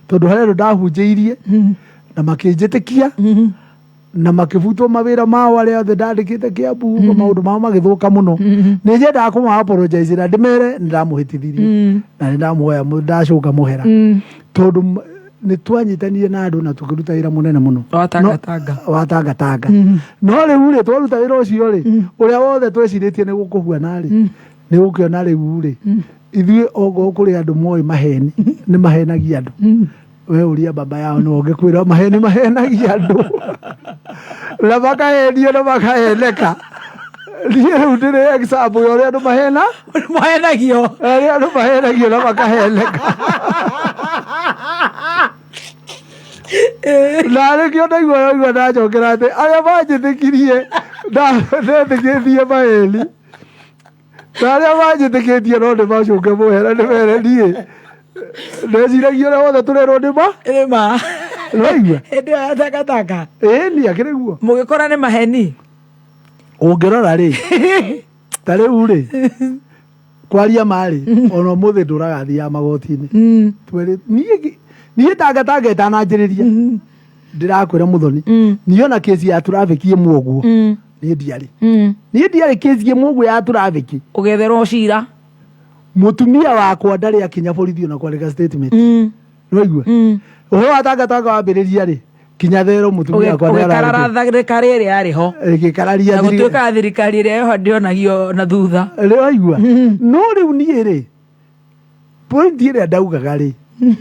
tondũ harĩ andũ ndahunjĩirie na makĩnjĩtĩkia na makĩbutwo mawĩra mao arĩa othe ndandĩkĩte Kĩambu maũndũ mao magĩthũka mũno. Nĩ nyendaga kũma apologize na ndĩmere nĩ ndamũhĩtithirie na nĩ ndamũhoya ndacũnga mũhera tondũ nĩ twanyitanire na andũ na tũkĩruta wĩra mũnene mũno. Wa tangatanga. Wa tangatanga. No rĩu rĩ, twaruta wĩra ũcio rĩ, ũrĩa wothe twecirĩtie nĩ gũkũhuana rĩ, nĩ gũkĩona rĩu rĩ, ithuĩ ongorwo kũrĩ andũ moĩ maheni, nĩ mahenagia andũ. We ũria baba yao nĩwe ũngĩkwĩra maheni mahenagia andũ na makahenio na makaheneka. Niĩ rĩu ndĩrĩ example ya ũrĩa andũ mahena. Mahenagio. Arĩa andũ mahenagio na makaheneka. Na nĩkĩo ndaigua ndaigua ndacokera atĩ arĩa manjĩtĩkirie ndetĩkĩtie maheni na arĩa manjĩtĩkĩtie no nĩ macũnge mũhera nĩ mere niĩ ndeciragia ũrĩa wothe tũrerwo nĩ ma. Nĩ ma. Nĩwaigua? Hĩndĩ ĩyo ya takataka. Ĩĩ ni akĩrĩ guo. Mũgĩkora nĩ maheni. Ũngĩrora rĩ, ta rĩu rĩ, kwaria ma rĩ, ona ũmũthĩ ndũraga thiaga magoti-inĩ. Twĩrĩ niĩ tangatanga ĩtananjĩrĩria ndĩrakwĩra mũthoni, niĩ ona kesi ya traffic ĩmwe ũguo niĩ ndiarĩ. Niĩ ndiarĩ kesi ĩmwe ũguo ya traffic. Ũgetherwo cira. Mũtumia wakwa ndarĩ akinya borithi ona kwandĩka statement. Nĩwaigua? Ũhoro wa tangatanga wambĩrĩria rĩ, kinya thero mũtumia wakwa nĩ Ũgĩkarara thirikari ĩrĩa yarĩ ho. Ĩgĩkararia Na gũtuĩkaga thirikari ĩrĩa yoho ndĩonagio na thutha. Nĩwaigua? No rĩu niĩ rĩ, point ĩrĩa ndaugaga rĩ,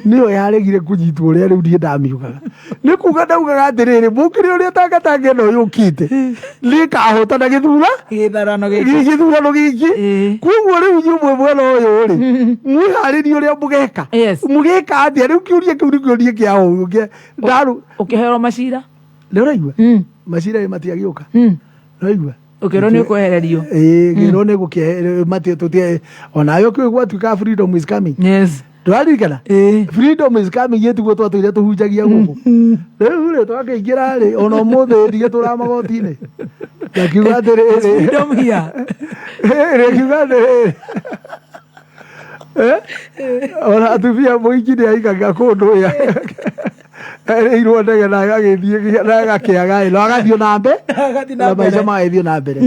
nĩyo yaregire kũnyitwo ũrĩa rĩu niĩ ndamiugaga. Nĩ kuga ndaugaga atĩrĩrĩ, mũkĩrĩ ũrĩa tangatanga ĩno yũkĩte nĩĩkahotana gĩthura Gĩthurano gĩkĩ. Gĩthurano gĩkĩ. Koguo rĩu inyuĩ mwĩ mwena ũyũ rĩ, mwĩharĩrie ũrĩa mũgeka. Mũgeka atĩa? Rĩu kĩũria kĩu nĩ kĩũria kĩa ũgĩ. Ndaru Ũkĩherwo macira. Nĩ ũraigua? Macira ĩ matiagĩũka. Nĩ ũraigua? Ũkĩrwo nĩ ũkwehererio. Ĩĩ, ngĩrwo nĩ gũkĩehererio, tũtie onawe ũkĩũĩ gwatuĩka freedom is coming. Yes. Ndũraririkana? Freedom is coming ĩtiguo twatũire tũhunjagia gũkũ. Rĩu rĩ twakĩingĩra rĩ, ona ũmũthĩ ndigĩtũraga magoti-inĩ. Ngakiuga atĩrĩrĩ. Freedom here. Ngakiuga atĩrĩrĩ. Ona atumia mũingĩ nĩ aikaga kũndũ ya erĩirwo ndege na agagĩthiĩ na agakĩaga ĩ, na agathiĩ na mbere Agathiĩ na na maica mbere. magagĩthiĩ na mbere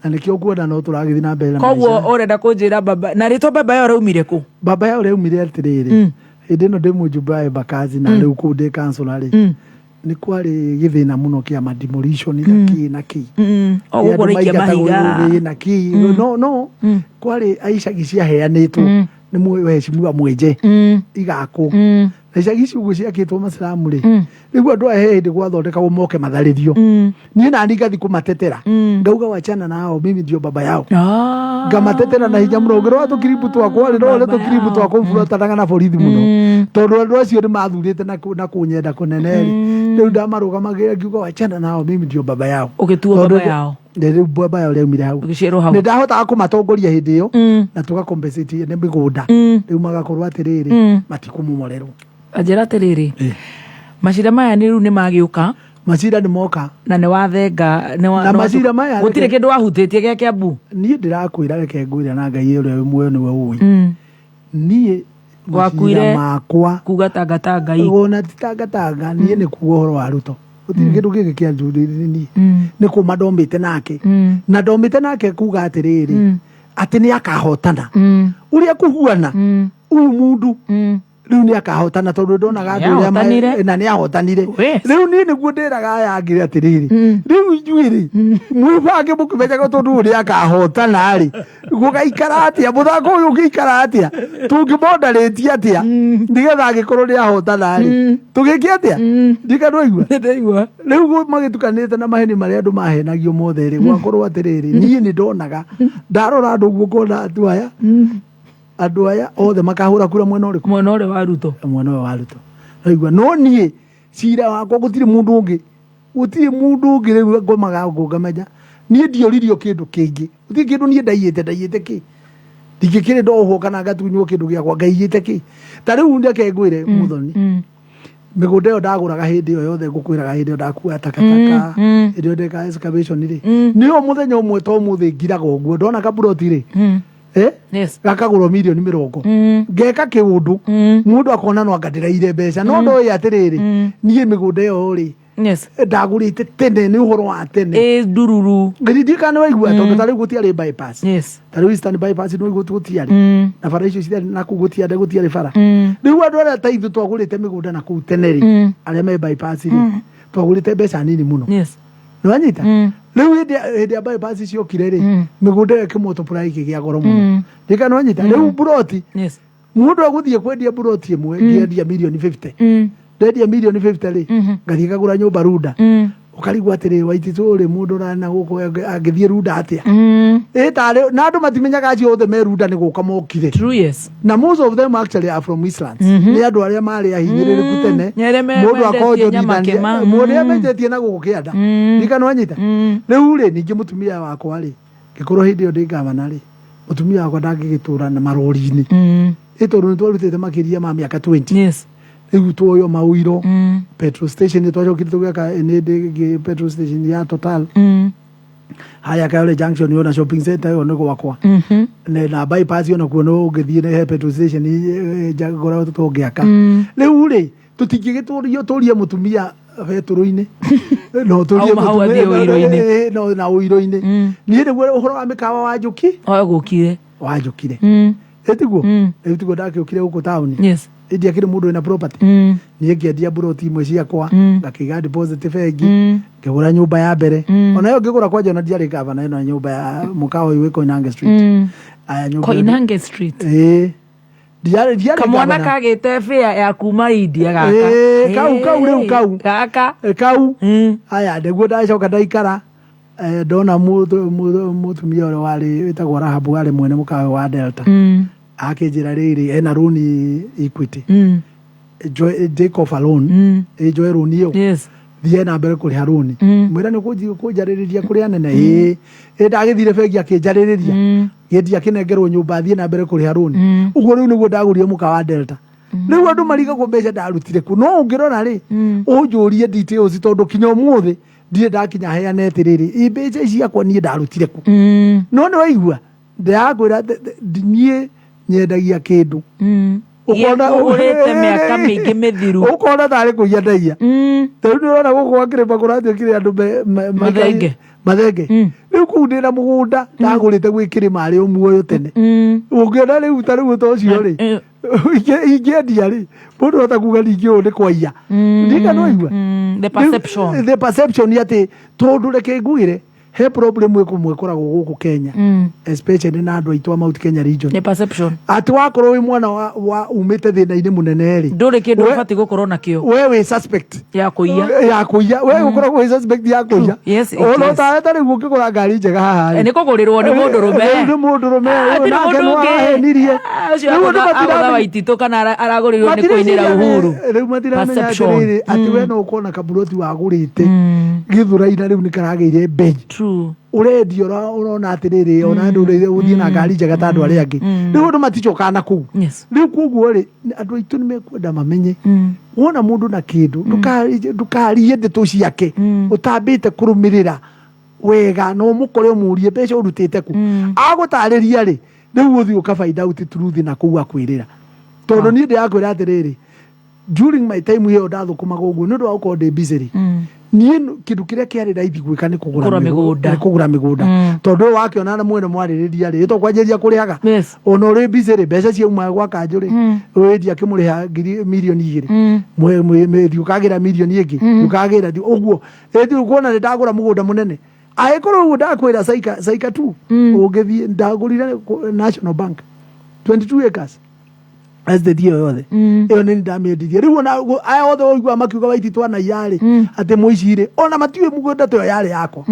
na nĩkĩo ũkuona no tũragĩthiĩ na mbere na Koguo maica. ũrenda kũnjĩra baba na rĩtwa baba yao raumire kũ? Baba yao rĩaumire atĩrĩrĩ, hĩndĩ ĩno ndĩ mũjumbe wa Embakasi na rĩu kũu ndĩ kansũla rĩ, nĩ kwarĩ gĩthĩna mũno kĩa ma demolition na kĩ na kĩ. O gũkũ Andũ ũraikia maingatagwo mahiga. ĩ, na kĩ no no kwarĩ icagi ciaheanĩtwo nĩ mheshimiwa Mwenje igakwo na icagi ici ũguo ciakĩtwo maciramu rĩ, rĩu andũ aya he hĩndĩ gwathondekagwo moke matharĩrio. Niĩ nani ngathi kũmatetera, ngauga wachana nao, mimi ndio baba yao. Ngamatetera na hinya mũno. Ũngĩrora tũkiribu twakwa rĩ, no ũrĩa tũkiribu twakwa ũbuatanaga na borithi mũno tondũ andũ acio nĩ mathurĩte na kũnyenda kũnene rĩ, rĩu ndamarũgamagĩrĩra ngiuga wachana nao, mimi ndio baba yao. Ũgĩtuo Tondũ baba yao. Nĩ rĩu baba yao rĩaumire hau. Ũgĩciarwo hau. Nĩ ndahotaga kũmatongoria hĩndĩ ĩyo na tũga compensate nĩ mĩgũnda. Rĩu magakorwo atĩrĩrĩ, matikũmomorerwo. Anjĩra atĩrĩrĩ, macira maya nĩ rĩu nĩ magĩũka. Macira nĩ moka. Na nĩ wathenga, nĩ wa- Na nĩ macira maya gũtirĩ kĩndũ wahutĩtie gĩa Kĩambu. Niĩ ndĩrakwĩra, reke ngwĩre na Ngai ũrĩa wĩ muoyo nĩwe ũĩ. Niĩ Wakuire macira makwa kuga tangatanga i. Ona ti tangatanga, niĩ nĩ kuga ũhoro wa Ruto. Gũtirĩ kĩndũ kĩngĩ kĩa njũrĩrĩ niĩ. Nĩ kũma ndomĩte nake. Na ndomĩte nake kuga atĩrĩrĩ, atĩ nĩ akahotana. Ũrĩa kũhuana, ũyũ mũndũ rĩu nĩ akahotana tondũ ndonaga andũ ũrĩa Nĩahotanire. na nĩ ahotanire. Yes. Rĩu niĩ nĩguo ndĩraga aya angĩ atĩrĩrĩ, rĩu inyuĩ rĩ, mwĩbange mũkĩmenyaga tondũ ũyũ nĩ akahotana rĩ, gũgaikara atĩa mũthako ũyũ ũngĩikara atĩa, tũngĩmondarĩtie atĩa nĩgetha angĩkorwo nĩ ahotana rĩ, tũgĩke atĩa? Ndika ndwaigua? Nĩndaigua. Rĩu magĩtukanĩte na maheni marĩa andũ mahenagio mothe rĩ, gwakorwo atĩrĩrĩ, niĩ nĩ ndonaga ndarora andũ ũguo ngona andũ aya andũ aya othe makahũra kura mwena ũrĩkũ? Mwena ũrĩa wa Ruto. Mwena ũyũ wa Ruto. Naigua? No niĩ cira wakwa gũtirĩ mũndũ ũngĩ, gũtirĩ mũndũ ũngĩ rĩu ngomaga ũguo ngamenya niĩ ndioririo kĩndũ kĩngĩ, gũtirĩ kĩndũ niĩ ndaiyĩte. Ndaiyĩte kĩ? Ndingĩkĩrĩ ndohwo kana ngatunywo kĩndũ gĩakwa, ngaiyĩte kĩ? Ta rĩu reke ngwĩre mũthoni, Mĩgũnda ĩyo ndagũraga hĩndĩ ĩyo yothe ngũkwĩraga, hĩndĩ ĩyo ndakua takataka, hĩndĩ ĩyo ndeka excavation rĩ, nĩyo mũthenya ũmwe to mũthĩ ngiraga ũguo ndona kaburoti rĩ, eh? Yes. Gakagũrwo mirioni 20, ngeka kĩũndũ mũndũ akona no anga ndĩraire mbeca, no ndoĩ atĩrĩrĩ, niĩ mĩgũnda ĩyo rĩ, ndagũrĩte tene, nĩ ũhoro wa tene. Ĩ ndururu. Ndiũĩ kana nĩ waigua, tondũ ta rĩu gũtiarĩ bypass. Ta rĩu Eastern Bypass nĩ waigua gũtiarĩ, na bara icio ciarĩ na kũu gũtiarĩ, gũtiarĩ bara. Rĩu andũ arĩa ta ithuĩ twagũrĩte mĩgũnda na kũu tene rĩ, arĩa me bypass rĩ, twagũrĩte mbeca nini mũno. Nĩwanyita? Rĩu hĩndĩ ya bypass ciokire rĩ, mĩgũnda ĩyo ĩkĩmultiply, ĩkĩgĩa goro mũno. Ndika nĩwanyita? Rĩu buroti, mũndũ agũthiĩ kwendia buroti ĩmwe, ngĩendia mirioni 50, ndendia mirioni 50 rĩ, ngathiĩ ngagũra nyũmba Runda. Ũkarigwo atĩrĩ, Waititũ rĩ, mũndũ ũrana gũkũ angĩthiĩ Runda atĩa? Ĩ tarĩ na andũ matimenyaga acio othe me Runda nĩ gũka mokire. True, yes. Na most of them actually are from Eastlands, nĩ andũ arĩa marĩ ahinyĩrĩrĩku tene. Nĩ arĩa Mũndũ mendetie nyama akonjorithania kĩma. mũndũ arĩa menjetie na gũkũ kĩanda. Ndika nĩwanyita? Rĩu rĩ, ningĩ mũtumia wakwa rĩ, ngĩkorwo hĩndĩ ĩyo ndĩ gavana rĩ, mũtumia wakwa ndangĩgĩtũra na marori-inĩ, ĩ tondũ nĩ twarutĩte makĩria ma mĩaka 20. Rĩu tuoyo maũiro petrol station, nĩ twacokire tũgĩaka nĩ ndĩ petrol station ya Total harĩa Kayole Junction, yona shopping center ĩyo nĩ gwakwa. Na bypass ona kuo no ũngĩthiĩ nĩ he petrol station ngoragwo tũngĩaka. Rĩu rĩ, tũtingĩgĩtũrio tũrie mũtumia betũrũ-inĩ, no tũrie Auma hau athiĩ ũiro-inĩ. No na ũiro-inĩ. Niĩ nĩguo ũhoro wa mĩkawa wanjũki Oyo gũkire. Wanjũkire. Ĩtiguo rĩu tiguo ndakĩũkire gũkũ taũni. Ndiakĩrĩ mũndũ wĩna property. Niĩ ngĩendia buroti imwe ciakwa, ngakĩiga deposit bengi, ngĩgũra nyũmba ya mbere. Ona ĩyo ngĩgũra kwanja ona ndiarĩ gavana. Ĩno nyũmba ya mũkawa ũyũ wĩ Koinange Street. Aya, nyũmba ĩyo- Koinange Street. Ĩĩ. Ndiarĩ Kamwana gavana. kagĩte bĩa ya kuma India gaka. Ĩĩ, kau rĩu kau. Gaka. Kau. Aya, nĩguo ndacoka ndaikara, ndona mũtumia ũrĩa warĩ wĩtagwo Rahabu, warĩ mwene mũkawa wa Delta, akĩnjĩra rĩrĩ, ena rũni Equity. Take off a loan, njoe rũni ĩyo, thiĩ na mbere kũrĩha rũni. Mwĩra nĩ kũnjarĩrĩria kũrĩ anene. Ĩĩ, ĩ ndagĩthire bengi akĩnjarĩrĩria, gĩndia akĩnengerwo nyũmba, thiĩ na mbere kũrĩha rũni. Ũguo rĩu nĩguo ndagũrire mũkawa wa Delta. Rĩu andũ marigagwo mbeca ndarutire kũ, no ũngĩrora rĩ, ũnjũrie details, tondũ kinya ũmũthĩ ndirĩ ndakinya heane atĩrĩrĩ, i mbeca ici ciakwa niĩ ndarutire kũ. No nĩ waigua ndĩrakwĩra niĩ nyendagia kĩndũ Ũkona- Gĩkũgũrĩte mĩaka mĩingĩ mĩthiru. Ũkona tarĩ kũiya ndaiya. Tarĩu nĩ ũrona gũkũ gwa kĩrĩma kũrathiĩ kĩrĩ andũ Mathenge. Mathenge. Rĩu kũu ndĩna mũgũnda ndagũrĩte gwĩ kĩrĩma arĩ o muoyo tene. Ũngĩona rĩu ta rĩu ta ũcio rĩ, ingĩendia rĩ, mũndũ hota kuga ningĩ ũyũ nĩ kwaiya. Ndika no igua. The perception. The perception atĩ tondũ reke ngwĩre, he problem ĩkũmwe ĩkoragwo gũkũ Kenya, especially na andũ aitũ a Mount Kenya region. The perception. Atĩ wakorwo wĩ mwana wa umĩte thĩna-inĩ mũnene rĩ, Ndũrĩ kĩndũ ũbatiĩ gũkorwo nakĩo. We wĩ suspect ya kũiya. Ya kũiya. We ũkoragwo wĩ suspect ya kũiya. Yes, it Ona is. tawe ta rĩu ũngĩgũra ngari njega haha rĩ, Nĩ kũgũrĩrwo nĩ mũndũrũme. Rĩu nĩ mũndũrũme. Ah, Ũyũ hatirĩ nake mũndũ no ũngĩ. arahenirie. Ah, ũcio Rĩu andũ agũtha Waititũ kana aragũrĩirwo nĩ kũinĩra matireciria Uhuru. Rĩu matiramenya Perception. atĩrĩrĩ, atĩ we no ũkorwo na kaburoti wagũrĩte Gĩthũrai na rĩu nĩ karagĩire mbei. True. Ũrendia ũrona atĩrĩrĩ, ona andũ ũthiĩ na ngari njega ta andũ arĩa angĩ. Rĩu andũ maticokaga na kũu. Rĩu koguo rĩ, andũ aitũ nĩ mekwenda mamenye, wona mũndũ na kĩndũ, ndũkarie ndeto ciake ũtambĩte kũrũmĩrĩra wega, na ũmũkore ũmũrie mbeca ũrutĩte kũ. Agũtarĩria rĩ, rĩu ũthiĩ ũka find out truth na kũu akwĩrĩra. Tondũ niĩ ndĩrakwĩra atĩrĩrĩ, during my time ĩyo ndathũkũmaga ũguo, nĩ ũndũ wa gũkorwo ndĩ busy rĩ, niĩ kĩndũ kĩrĩa kĩarĩ raithi gwĩka nĩ kũgũra Kũgũra mĩgũnda. Nĩ kũgũra mĩgũnda, tondũ ũyũ wakĩona na mwene mwarĩrĩria rĩ, ĩto kwanjĩrĩria kũrĩhaga. Ona ũrĩ busy rĩ, mbeca ciauma gwa kanjũ rĩ, wendia akĩmũrĩha ngiri 2 mirioni, thiĩ ũkagĩra mirioni ĩngĩ, ũkagĩra ũguo ĩthi kuona nĩ ndagũra mũgũnda mũnene. Angĩkorwo ũguo ndakwĩra Saika, Saika tu ũngĩthiĩ, ndagũrire National Bank 22 acres estate ĩyo yothe. Ĩyo nĩ ndamĩendirie. Rĩu ona aya othe ũiguaga makiuga Waititũ anaiya rĩ, atĩ mũici rĩ, ona matiũĩ mũgũnda ta ĩyo yarĩ yakwa.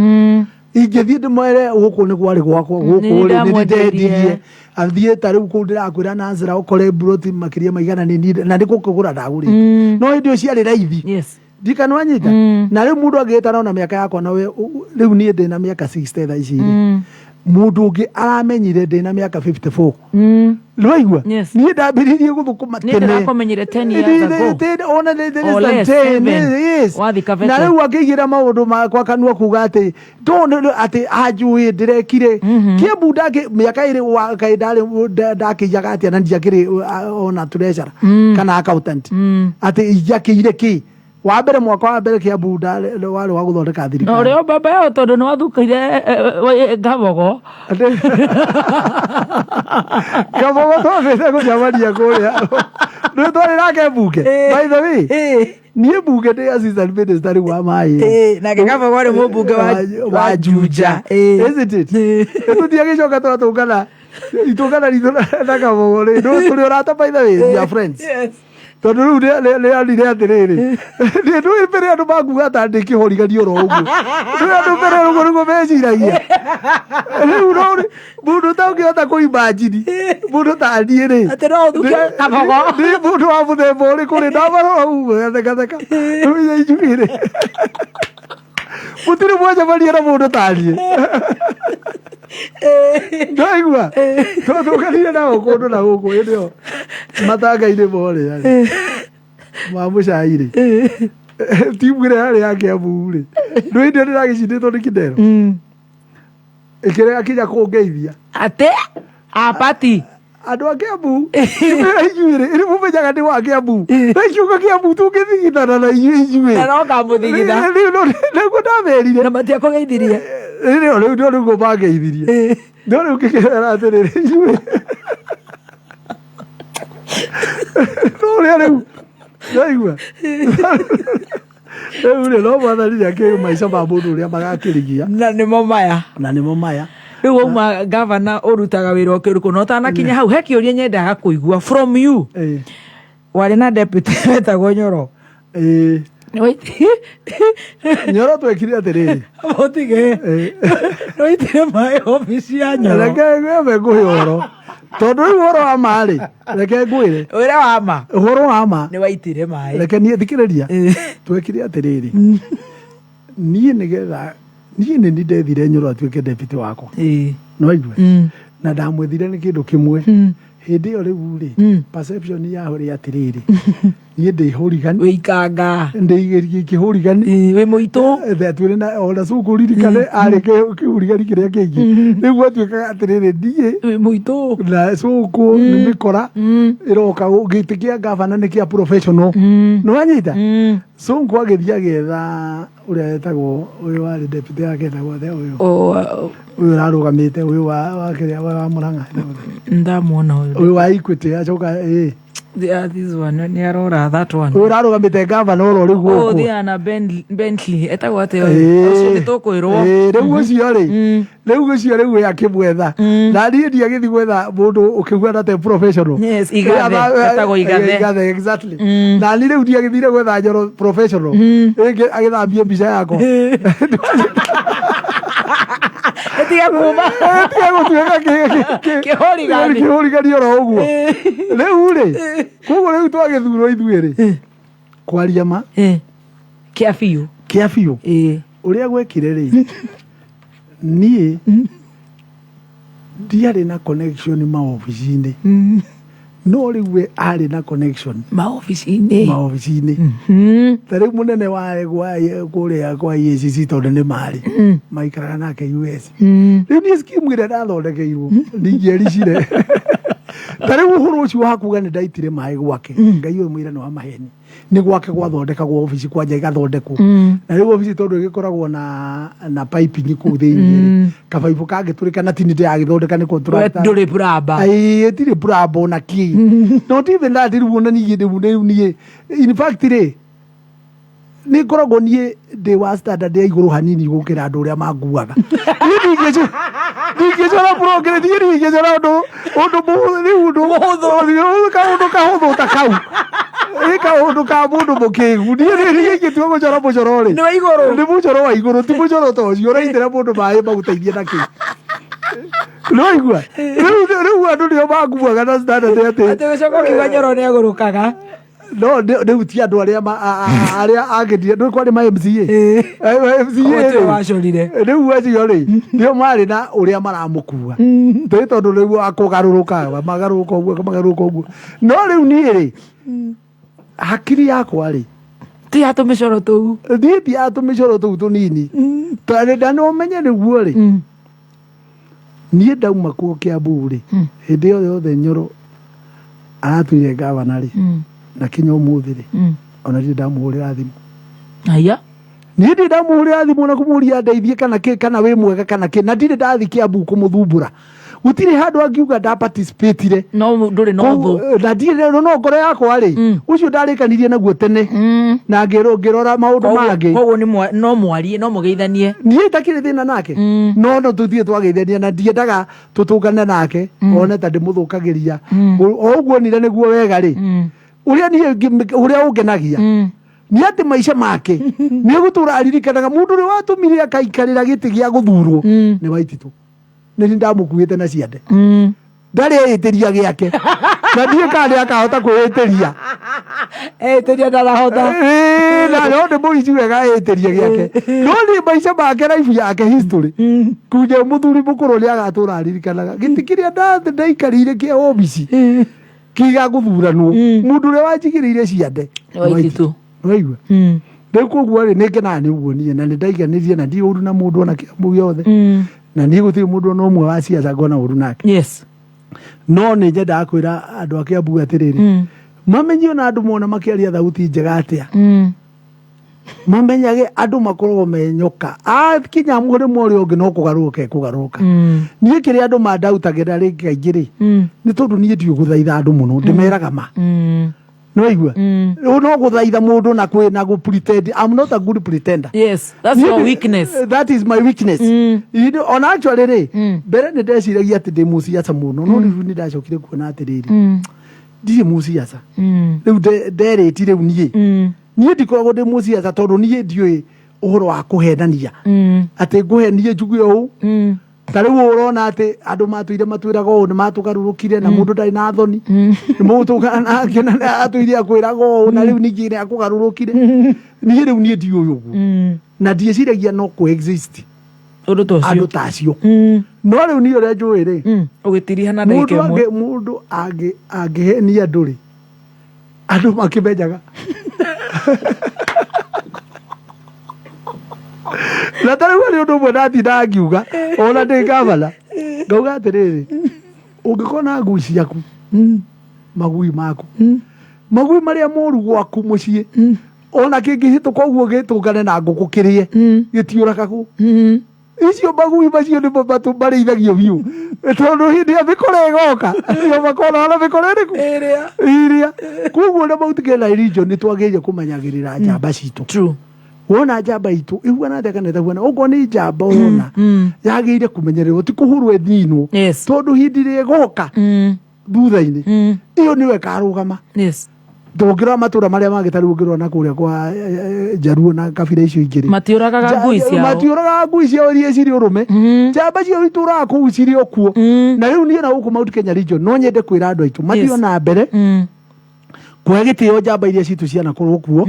Ingĩthiĩ ndĩmwere gũkũ nĩ kwarĩ gwakwa, gũkũ rĩ nĩ ndamwendirie. ndendirie. Athiĩ ta rĩu kũu ndĩrakwĩra na njĩra ũkore mburoti makĩria ma igana nĩ niĩ na nĩ gũkĩgũra ndagũrĩte, no hĩndĩ ĩyo ciarĩ raithi. Ndikana wanyita na rĩu mũndũ angĩgĩtara ona mĩaka yakwa na we rĩu niĩ ndĩna mĩaka 60 thaa ici rĩ, mũndũ ũngĩ aramenyire ndĩna mĩaka 54. Nĩwaigua? Yes. Niĩ ndambĩrĩirie gũthũkũma Niĩ tene. ndĩrakũmenyire 10 years ago. Ona nĩ Or less than less, 10, seven. yes. Wathiĩ kabete. Na rĩu akĩigĩra maũndũ makwa kanua kuga atĩ tondũ atĩ anjũĩ ndĩrekire Kĩambu ndakĩ mĩaka ĩrĩ kaĩ ndarĩ ndakĩiyaga atĩa na ndiakĩrĩ ona treasurer kana accountant atĩ injakĩire kĩ wa mbere mwaka wa mbere Kĩambu warĩ wa gũthondeka Na thirikari. ũrĩa mbamba yao tondũ nĩ wathukire Gabogo. Kabogo twambĩte gũcemania kũrĩa nĩ twarĩ nake mbunge, by the way niĩ mbunge ndĩ assistant minister rĩu wa maĩ. Nake Kabogo arĩ mũmbunge wa Juja, isn't it? Tũtiagĩcoka twatũngana itũngana ritũ na Kabogo rĩ, tũrĩ ũrata, by the way, we are friends. Tondũ rĩu nĩ atĩrĩrĩ, nĩ ndũĩ mbere andũ makuga ta ndĩ kĩhorigani oro ũguo, ndũĩ andũ mbere ũguo nĩguo meciragia. Rĩu no mũndũ ũtangĩhota kũimajini mũndũ ta niĩ rĩ Atĩ no ũthuke Kabogo. Nĩ mũndũ wa mũthemba ũrĩkũ rĩ? Ndamarora ũguo gathekatheka rĩu inya inyuĩ rĩ, mũtirĩ mwacemania na mũndũ ta niĩ. Ndaigua twatũkanire nao kũndũ na gũkũ hĩndĩ ĩyo matanga-inĩ morĩa rĩ ma mũcai rĩ, timu ĩrĩa yarĩ ya Kĩambu rĩ, ndũĩ hĩndĩ ĩyo ndĩragĩcindĩtwo nĩ Kidero ĩkĩrega kinya kũngeithia. Atĩ apati. Andũ a Kĩambu ĩmera inyuĩ rĩ, nĩ mũmenyaga nĩ wa Kĩambu na ikiuga Kĩambu tũngĩthigithana na inyuĩ Na no ngamũthigitha. Nĩguo ndamerire. Na matiakũgeithirie. Rĩu rĩu ndio nĩguo mangeithirie, no rĩu ngĩkĩmera atĩrĩrĩ, inyuĩ no ũrĩa rĩu ndaigua rĩu rĩ, no mwathani nĩ akĩũĩ maica ma mũndũ ũrĩa magakĩrigia. Na nĩmo maya. Na nĩmo maya. Rĩu wauma gavana, ũrutaga wĩra ũkĩrĩkũ? Na ũtanakinya hau, he kĩũria nyendaga kũigua from you. Warĩ na deputy wetagwo Nyoro. Nyoro twekire atĩrĩrĩ. Mũtige. Nĩwaitire maĩ obici ya Nyoro? Reke ngwĩbe ngũhe ũhoro, tondũ rĩu ũhoro wa ma rĩ, reke ngwĩre. Ũrĩa wa ma. Ũhoro wa ma. Nĩwaitire maĩ. Reke niĩ thikĩrĩria. Twekire atĩrĩrĩ, niĩ nĩgetha niĩ nĩ ndethire Nyoro atuĩke deputy wakwa, no igue na ndamwethire nĩ kĩndũ kĩmwe. Hĩndĩ ĩyo rĩu rĩ, perception yaho rĩ atĩrĩrĩ, niĩ ndĩ hooligan. Wĩ ikanga. Ndĩ kĩhũrigani. Wĩ mũitũ. Twĩrĩ na ona cũkũ ririkane arĩ kĩhurigani kĩrĩa kĩngĩ. Rĩu gwatuĩkaga atĩrĩrĩ, niĩ wĩ mũitũ na cũkũ nĩ mĩkora ĩroka gĩtĩ kĩa gavana nĩ kĩa professional, nĩ wanyita? Cũkũ agĩthiĩ agĩetha ũrĩa etagwo, ũyũ warĩ deputy yake, etagwo atĩa ũyũ? Ũyũ ũrarũgamĩte, ũyũ wa kĩrĩa wa Mũrang'a. Ndamuona ũyũ. Ũyũ wa Equity acoka ĩ. Yeah, this one nĩ arora that one. Ũyũ ũrarũgamĩte gavana oro rĩu Oh, gũkũ. they na Bentley etagwo atĩa ũyũ? Ũcio nĩ tũkwĩrwo. Rĩu ũcio rĩ, rĩu ũcio rĩu we akĩmwetha, na niĩ ndiagĩthiĩ gwetha mũndũ ũkĩhuana te professional. Yes, Igathe, etagwo Igathe. Igathe, exactly. Na niĩ rĩu ndiagĩthire gwetha Njoro professional ĩngĩ agĩthambie mbica yakwa. Ĩtige kuma. Ĩtige gũtuĩka Kĩhũrigani. Kĩhũrigani oro ũguo. Rĩu rĩ, koguo rĩu twagĩthurwo ithuĩ rĩ, kwaria ma Kĩa biũ. Kĩa biũ. Ũrĩa gwekire rĩ, niĩ ndiarĩ na connection maobici-inĩ, no rĩu we arĩ na connection maobici-inĩ. Maobici-inĩ. Ta rĩu mũnene wa kũrĩa kwa EACC, tondũ nĩ marĩ maikaraga nake US. Rĩu niĩ scheme ĩrĩa ndathondekeirwo ndingĩericire. Ta rĩu ũhoro ũcio wa kuga nĩ ndaitire maĩ gwake, Ngai ũyũ mũira nĩ wa maheni. Nĩ gwake gwathondekagwo obici kwanja ĩgathondekwo, na rĩu obici tondũ ĩgĩkoragwo na piping kũu thĩinĩ rĩ, kabaibũ kangĩtũrĩka na tini ndĩragĩthondeka nĩ contractor. Ndũrĩ plumber. Ai, ĩtirĩ plumber ona kĩ. Not even that. Rĩu ona niĩ rĩu niĩ in fact rĩ, nĩ ngoragwo niĩ ndĩ wa standard ya igũrũ hanini gũkĩra andũ ũrĩa manguaga. Niĩ ndingĩcora burongere, niĩ ndingĩcora ũndũ rĩu ũndũ mũhũthũ, kaũndũ kahũthũ ta kau, ĩ kaũndũ ka mũndũ mũkĩgu. Niĩ ingĩtua gũcora mũcoro rĩ, Nĩ wa igũrũ. Nĩ mũcoro wa igũrũ, ti mũcoro ta ũcio ũraitĩra mũndũ maĩ magũteithie na kĩ. Nĩwaigua? Rĩu andũ nĩo manguaga na standard atĩ Atĩ ũcoka ũkiuga Nyoro nĩ agũrũkaga. No rĩu ti andũ arĩa arĩa angĩ ndũĩ kwarĩ ma MCA. Eh, MCA Gũtirĩ rĩ. wacorire. Rĩu acio rĩ nĩo marĩ na ũrĩa maramũkua tĩ tondũ rĩu akũgarũrũka magarũrũka ũguo magarũrũka ũguo. No rĩu niĩ rĩ, hakiri yakwa rĩ, ti ya tũmĩcoro tũu. Niĩ ti ya tũmĩcoro tũu tũnini tondũ nda no menye nĩguo rĩ, niĩ ndauma kuo Kiambu rĩ, hĩndĩ ĩyo yothe Nyoro aratuire gavana rĩ, na kinya ũmũthĩ rĩ, ona ndirĩ ndamũhũrĩra thimũ. Aya. Niĩ ndirĩ ndamũhũrĩra thimũ na kũmũria ndeithie kana kĩ, kana wĩ mwega kana kĩ, na ndirĩ ndathi Kiambu kũmũthumbũra. Gũtirĩ handũ angiuga nda participatire. No ndũrĩ na ũthũ. Na ndirĩ no ngoro yakwa rĩ, ũcio ndarĩkanirie naguo tene na ngĩrora maũndũ mangĩ. Koguo no mwarie, no mũgeithanie. Niĩ itakĩrĩ thĩna nake, no tũthiĩ twageithania na ndiendaga tũtũngane nake one ta ndĩmũthũkagĩria. O ũguo onire nĩguo wega rĩ, ũrĩa niĩ ũrĩa ũngenagia nĩ atĩ maica make nĩ egũtũra aririkanaga mũndũ ũrĩa watũmire akaikarĩra gĩtĩ gĩa gũthurwo nĩ Waititũ. Nĩ niĩ ndamũkuĩte na ciande, ndarĩ eĩtĩria gĩake na ndiĩ kana nĩ akahota kwĩĩtĩria. Etĩria ndarahota. Ĩĩ, na no ndĩmũici wega eĩtĩria gĩake, no niĩ maica make, life yake, history kunja mũthuri mũkũrũ nĩ agatũra aririkanaga gĩtĩ kĩrĩa ndaikarĩire kĩa obici kĩga gũthuranwo, mũndũ ũrĩa wanjigĩrĩire ciande. Nĩ Waititũ. Waigua rĩu koguo rĩ, nĩ ngenaga nĩ ũguo niĩ na nĩ ndaiganĩrie na ndirĩ ũru na mũndũ ona Kĩambu gĩothe, na niĩ gũtirĩ mũndũ ona ũmwe wa ciaca ngona ũru nake. No nĩ nyendaga kwĩra andũ a Kĩambu atĩrĩrĩ, mamenye ona andũ mona makĩaria thauti njega atĩa, mamenyage andũ makoragwo me nyoka akinya mũrĩmo ũrĩa ũngĩ no kũgarũrũka ekũgarũrũka. Niĩ kĩrĩa andũ mandautagĩra rĩngĩ kaingĩ rĩ, nĩ tondũ niĩ ndiũĩ gũthaitha andũ mũno, ndĩmeraga ma. Nĩwaigua? Rĩu no gũthaitha mũndũ na kwĩ na gũ pretend, I'm not a good pretender. Yes, that's your weakness. That is my weakness. Ona actually rĩ, mbere nĩ ndeciragia atĩ ndĩ mũciaca mũno, no rĩu nĩ ndacokire kuona atĩrĩrĩ, ndirĩ mũciaca. Rĩu nderĩti rĩu niĩ niĩ ndikoragwo ndĩ mũciaca tondũ niĩ ndiũĩ ũhoro wa kũhenania atĩ ngũhenie njuge ũũ. Ta rĩu ũrona atĩ andũ matũire matwĩraga ũũ, nĩ matũgarũrũkire na mũndũ ndarĩ na thoni, nĩ mũtũngana nake na nĩ atũire akwĩraga ũũ na rĩu ningĩ nĩ akũgarũrũkire. Niĩ rĩu niĩ ndiũĩ ũguo na ndiĩciragia no kũ exist ũndũ ta ũcio, andũ ta acio. No rĩu niĩ ũrĩa njũĩ rĩ, ũgĩtiriha na ndagĩka mũndũ ĩmwe. Mũndũ angĩhenia andũ rĩ, andũ makĩmenyaga na ta rĩu harĩ ũndũ ũmwe ndatindaga ngiuga ona ndĩ gavana, ngauga atĩrĩrĩ, ũngĩkorwo na ngui ciaku, magui maku, magui marĩa moru gwaku mũciĩ, ona kĩngĩhĩtũka ũguo gĩtũngane na ngũkũ kĩrĩe, gĩtiũragagwo. Icio magui macio nĩmo marĩithagio biũ tondũ hĩndĩ ya mĩkora ĩgoka nĩo makona na mĩkora ĩrĩkũ ĩrĩa iria. Koguo na Mount Kenya region nĩ twagĩrĩire kũmenyagĩrĩra njamba citũ. Wona njamba itũ ĩhuana atĩa kana ĩtahuana, okorwo nĩ njamba ũrona yagĩrĩire kũmenyererwo, ti kũhũrwo ĩninwo, tondũ hĩndĩ ĩrĩa ĩgoka thutha-inĩ ĩyo nĩyo ĩkarũgama. Tũngĩrora matũra marĩa mangĩ, ta rĩu ũngĩrora na kũrĩa kwa Njaruo na kabira icio ingĩ rĩ, matiũragaga ngui ciao. Matiũragaga ngui ciao iria cirĩ ũrũme. Njamba ciao itũraga kũu cirĩ o kuo. Na rĩu niĩ na gũkũ Mount Kenya region no nyende kwĩra andũ aitũ mathiĩ ona mbere kũhe gĩtĩo njamba iria citũ cianakorwo kuo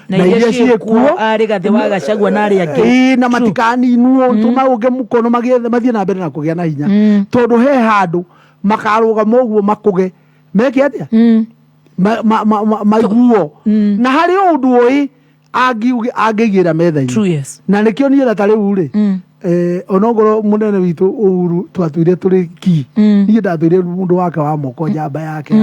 na iria ciĩ kuo, Rigathĩ wa Gachagua na arĩa angĩ. Ĩĩ, na matikaninwo, tũmaũnge mũkono mathiĩ na mbere na kũgĩa na hinya, tondũ he handũ makarũgama ũguo makũge meke atĩa, maiguo na harĩ o ũndũ ũĩ angĩigĩra metha-inĩ. True, yes. Na nĩkĩo niĩ na ta rĩu rĩ, onokorwo mũnene witũ Uhuru twatũire tũrĩ ki, niĩ ndatũire mũndũ wake wa moko, njamba yake,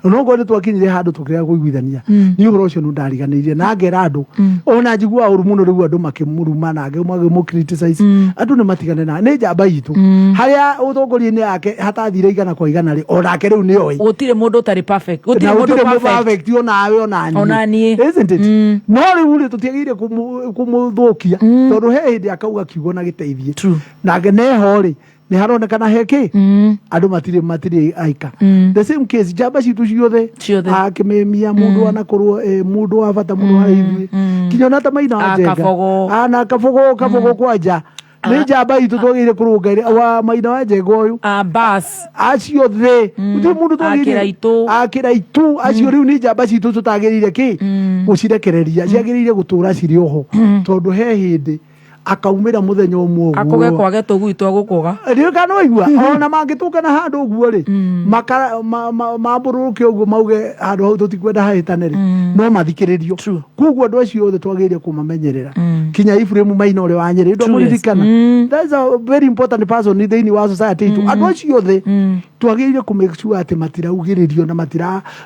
onokorwo nĩ twakinyire handũ tũkĩrega kũiguithania, niĩ ũhoro ũcio nĩ ndariganĩire na ngera andũ ona njiguaga ũru mũno rĩu andũ makĩmũruma na angĩ makĩmũ criticize. Andũ nĩ matigane na nĩ njamba itũ harĩa ũtongoria-inĩ yake hatathire igana kwa igana rĩ, onake rĩu nĩ oĩ. Gũtirĩ mũndũ ũtarĩ perfect. Gũtirĩ Na mũndũ gũtirĩ mũ perfect. perfect, onawe ona niĩ. Ona niĩ. Isn't it? No rĩu rĩ, tũtiagĩrĩire kũmũthũkia tondũ he hĩndĩ akauga kiugo na gĩteithie. Nake neho rĩ, nĩ haronekana he kĩ andũ matirĩ aika. The same case njamba citũ ciothe. Ciothe. Akĩmĩmia mũndũ anakorwo mũndũ wa bata mũno harĩ ithuĩ, kinya ona ta Maina wa A Njenga. Kabogo. Ah, na Kabogo, Kabogo kwanja. Nĩ njamba itũ twagĩrĩire kũrũnga wa Maina wa Njenga ũyũ. Bas. Acio thĩ gũtirĩ mũndũ twagĩrĩire Akĩraitũ. Akĩraitũ acio rĩu nĩ njamba citũ tũtagĩrĩire kĩ gũcirekereria, ciagĩrĩire gũtũra cirĩ oho tondũ he hĩndĩ akaumĩra mũthenya ũmwe Akũge ũguo. Kwage tũgui twa gũkũga. Rĩu kana waigua ona mangĩtũngana handũ ũguo rĩ, mambũrũrũke ũguo mauge handũ hau tũtikwenda hahĩtane rĩ, no mathikĩrĩrio. True. Koguo andũ acio othe twagĩrĩire kũmamenyerera, kinya Ibrahim Maina ũrĩa wa Nyĩrĩ ndwamũririkana? That's a very important person thĩinĩ wa society itũ. Andũ acio othe twagĩrĩire kũ make sure atĩ matiraugĩrĩrio na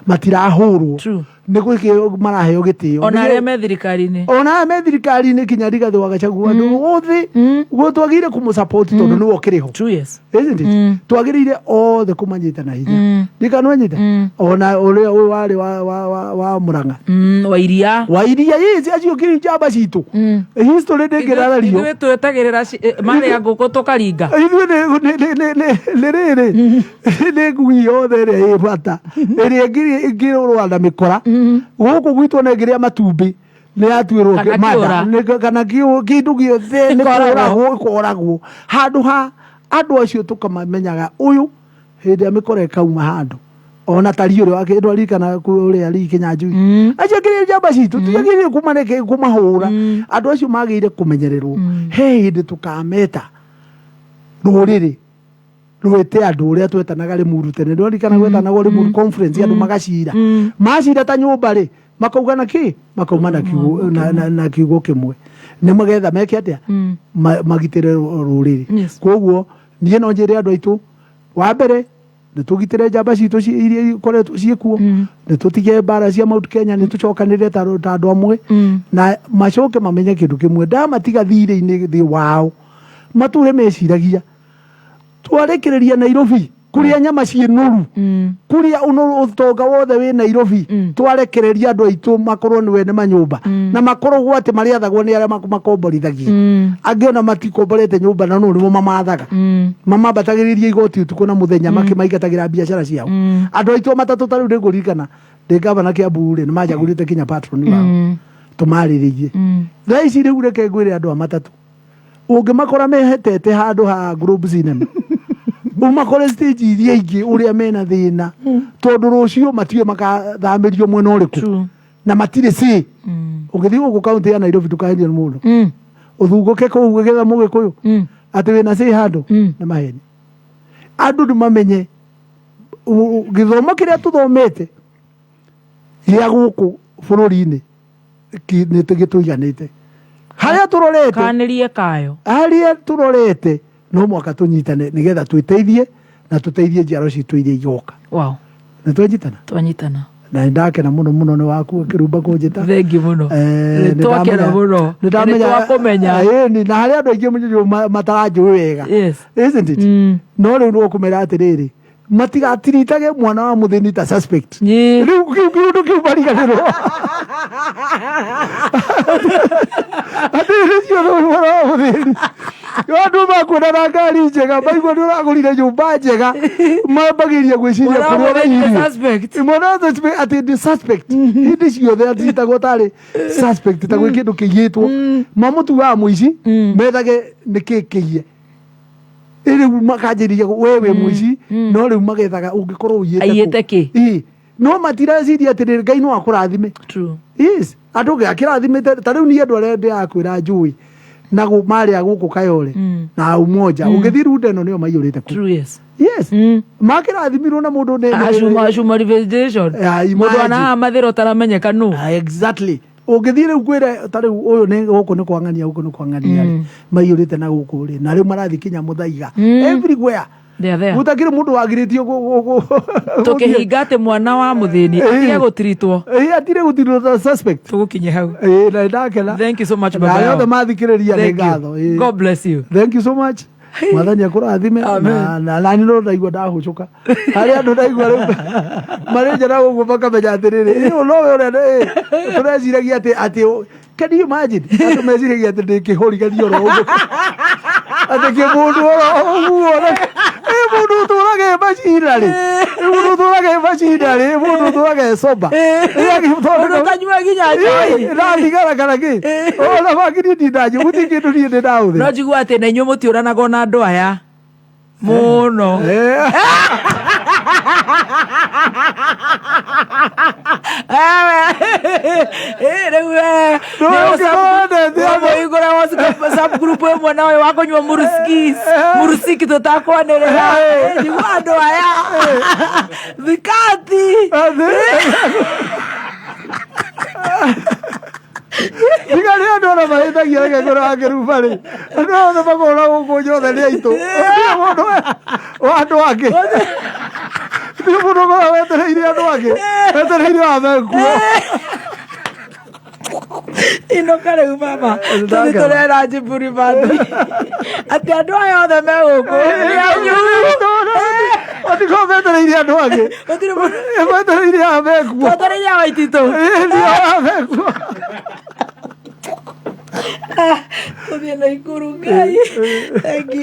matirahũrwo. True. Nĩ gwĩkĩ maraheo gĩtĩo. Ona arĩa me thirikari-inĩ. Ona aya me thirikari-inĩ, kinya Rigathĩ wa Gachagua, andũ othe guo twagĩrĩire kũmũsupport tondũ nĩwe ũkĩrĩ ho. True, yes. Isn't it? Twagĩrĩire othe kũmanyita na hinya, ndikanwanyita ona ũrĩa ũyũ warĩ wa Mũrang'a. Wa iria. Wa iria, yes, acio kiri njamba citũ, history ndĩngĩrarario. Ithuĩ twetagĩrĩra marĩa ngũkũ tũkaringa. Ithuĩ nĩ rĩrĩ nĩ ngui yothe ĩrĩa ĩ bata ĩrĩa ĩngĩrũa na mĩkora gũkũ gwitũ na ĩngĩrĩa matumbĩ nĩ yatuĩrwo Kana manda. kĩũra. Kana kĩndũ gĩothe nĩ Ĩkoragwo. kũragwo ĩkoragwo handũ ha andũ acio tũkamamenyaga ũyũ hĩndĩ ĩrĩa mĩkora ĩkauma handũ ona tari ũrĩa wake ndwaririkana ũrĩa ri Kĩnyanjui, acio kĩrĩ njamba citũ tiagĩrĩire kũmahũra. Andũ acio magĩrĩire kũmenyererwo, he hĩndĩ tũkameta rũrĩrĩ rwĩte andũ ũrĩa twetanaga Rĩmuru tene, ndwaririkana gwetanagwo Rĩmuru conference, andũ magacira macira ta nyũmba rĩ, makauga na kĩ, makauma na kiugo na kiugo kĩmwe nĩ magetha meke atĩa, magitĩre rũrĩrĩ. Koguo niĩ no njĩre andũ aitũ, wa mbere nĩ tũgitĩre njamba citũ iria ikoretwo ciĩkuo, nĩ tũtige mbara cia Mount Kenya, nĩ tũcokanĩrĩre ta andũ amwe na macoke mamenye kĩndũ kĩmwe, ndamatiga thirĩ-inĩ thĩ wao matũre meciragia twarekereria Nairobi kuria nyama ciĩ noru, kuria ũnoru ũtonga wothe wĩ Nairobi, twarekereria andũ aitũ makorwo nĩ wene manyũmba na makoragwo atĩ marĩathagwo nĩ arĩa makomborithagia, angĩ ona matikomborete nyũmba na no nĩmo mamathaga, mamambatagĩrĩria igoti ũtukũ na mũthenya makĩmaingatagĩra biacara ciao. Andũ aitũ matatũ ta rĩu nĩngũririkana ndĩ gavana Kiambu rĩ, nĩmanjagũrĩte kinya patron wao tũmarĩrĩrie. Thaa ici rĩu reke ngwĩre, andũ a matatũ ũngĩmakora mehetete handũ ha Globe Cinema, ũmakore stage iria ingĩ ũrĩa mena thĩna tondũ rũciũ matiũĩ makathamĩrio mwena ũrĩkũ. Na matirĩ cĩ ũngĩthiĩ gũkũ kaunti ya Nairobi ndũkahenio nĩ mũndũ ũthungũke kũu ũgĩetha mũgĩkũyũ atĩ wĩna cĩ handũ, nĩ maheni. Andũ nĩ mamenye gĩthomo kĩrĩa tũthomete gĩa gũkũ bũrũri-inĩ nĩ gĩtũiganĩte harĩa tũrorete. Kanĩrie kayo. Harĩa tũrorete no mwaka tũnyitane nĩgetha twĩteithie na tũteithie njiaro citũ iria igoka. Nĩ twanyitana? Twanyitana. Na nĩ ndakena mũno mũno nĩ waku kĩrumba kũnjĩta. Thengi mũno. Nĩ Twakena mũno. nĩ ndamenya. Nĩ twakũmenya. Ĩni, na harĩ andũ aingĩ mũno mataranjũĩ wega. Isn't it? No rĩu nĩ ũkũmera atĩrĩrĩ, matigatiritage mwana wa mũthĩni ta suspect. Rĩu kĩu kĩũndũ kĩu mariganĩrwo atĩrĩrĩ ciothe mwana wa mũthĩni, andũ makuona na ngari njega, maigua nĩ ũragũrire nyũmba njega, mambagĩria gwĩciria Mwana wa kũrĩa mũthĩni nĩ ũrairie. suspect. Mwana wa suspect, atĩ nĩ suspect hĩndĩ ciothe, atiritagwo tarĩ suspect ta gwĩ kĩndũ kĩiyĩtwo, mamũtuaga mũici, methage nĩ kĩ kĩiye. Rĩu makanjĩrĩria we wĩ mũici, no rĩu magethaga ũngĩkorwo ũiyĩte kũ. Aiyĩte kĩ? Ĩ, no matiraciria atĩrĩrĩ Ngai no akũrathime. True. Yes, andũ ngai akĩrathimĩte ta rĩu niĩ andũ arĩa ndĩrakwĩra njũĩ na marĩ a gũkũ Kayole na Umoja, ũngĩthiĩ runda ĩno nĩo maiyũrĩte kũu. True, yes. Yes, makĩrathimirwo na mũndũ Ashuma vegetation. Ah, Mũndũ imagine. anaha mathĩra ũtaramenyeka nũ. Ah, exactly. Ũngĩthiĩ rĩu kwĩre ta rĩu ũyũ nĩ gũkũ nĩ kwang'ania, gũkũ nĩ kwang'ania rĩ, maiyũrĩte na gũkũ rĩ, na rĩu marathiĩ kinya Mũthaiga, everywhere. They are there. Gũtakĩrĩ mũndũ wagirĩtio Tũkĩhinga atĩ mwana wa mũthĩni atige gũtiritwo. Ĩ, atirĩ gũtirwo ta suspect. Tũgũkinye hau. Ĩ, na ndakena. Thank you so much, na baba arĩa yao. othe mathikĩrĩria nĩ Thank you. ngatho. Ĩ. God bless you. Thank you so much, Mwathani akũrathime. Amen. Na nani no ndaigua ndahũcũka harĩ andũ, ndaigua rĩu marĩ nja na gũkũ makamenya atĩrĩrĩ, ĩ, ũyũ nowe ũrĩa tũreciragia atĩ can you imagine andũ meciragia atĩ ndĩ kĩhũrigani oro ũguo, atĩ kĩmũndũ oro ũguo, ĩ, mũndũ ũtũraga ũtũraga e macinarĩ, mũndũ ũtũraga e macinarĩ, mũndũ ũtũraga e soba. Mũndũ ũtanyua nginya njohi. Na thigara kana kĩ ona bangiri ndindanyu gũtirĩ kĩndũ niĩ ndĩ No ndahũthĩra. njigua atĩ na inyuĩ mũtiũranagwo na andũ aya mũno. Rĩu we nĩũhingũre subgroup ĩmwe na ũyũ wa kũnyua murusikis murusiki tũtakwanĩrĩra. Njigua andũ aya thikati. Tiga nĩ andũ ona mahĩtagia reke ngũra wa kĩruba rĩ, andũ othe makũra gũkũ nyothe nĩ aitũ, gũtirĩ mũndũ wa andũ angĩ, gũtirĩ mũndũ ũkoragwo wetereire andũ angĩ, wetereire wambe nguo. Inoka rĩu baba, tũthi tũrera njiburi bati atĩ andũ aya othe me gũkũ nĩ anyu. Matikoragwo metereire andũ angĩ, gũtirĩ mũndũ metereire wambe nguo. Twetereire a Waititũ. Wambe nguo. Tũthiĩ na ikuru. Ngai, thank you.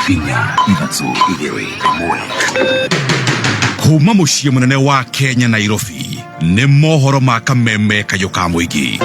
5 4 3 2 1. Kuma mũciĩ mũnene wa Kenya Nairobi, nĩ mohoro ma kameme kayũ ka mũingĩ.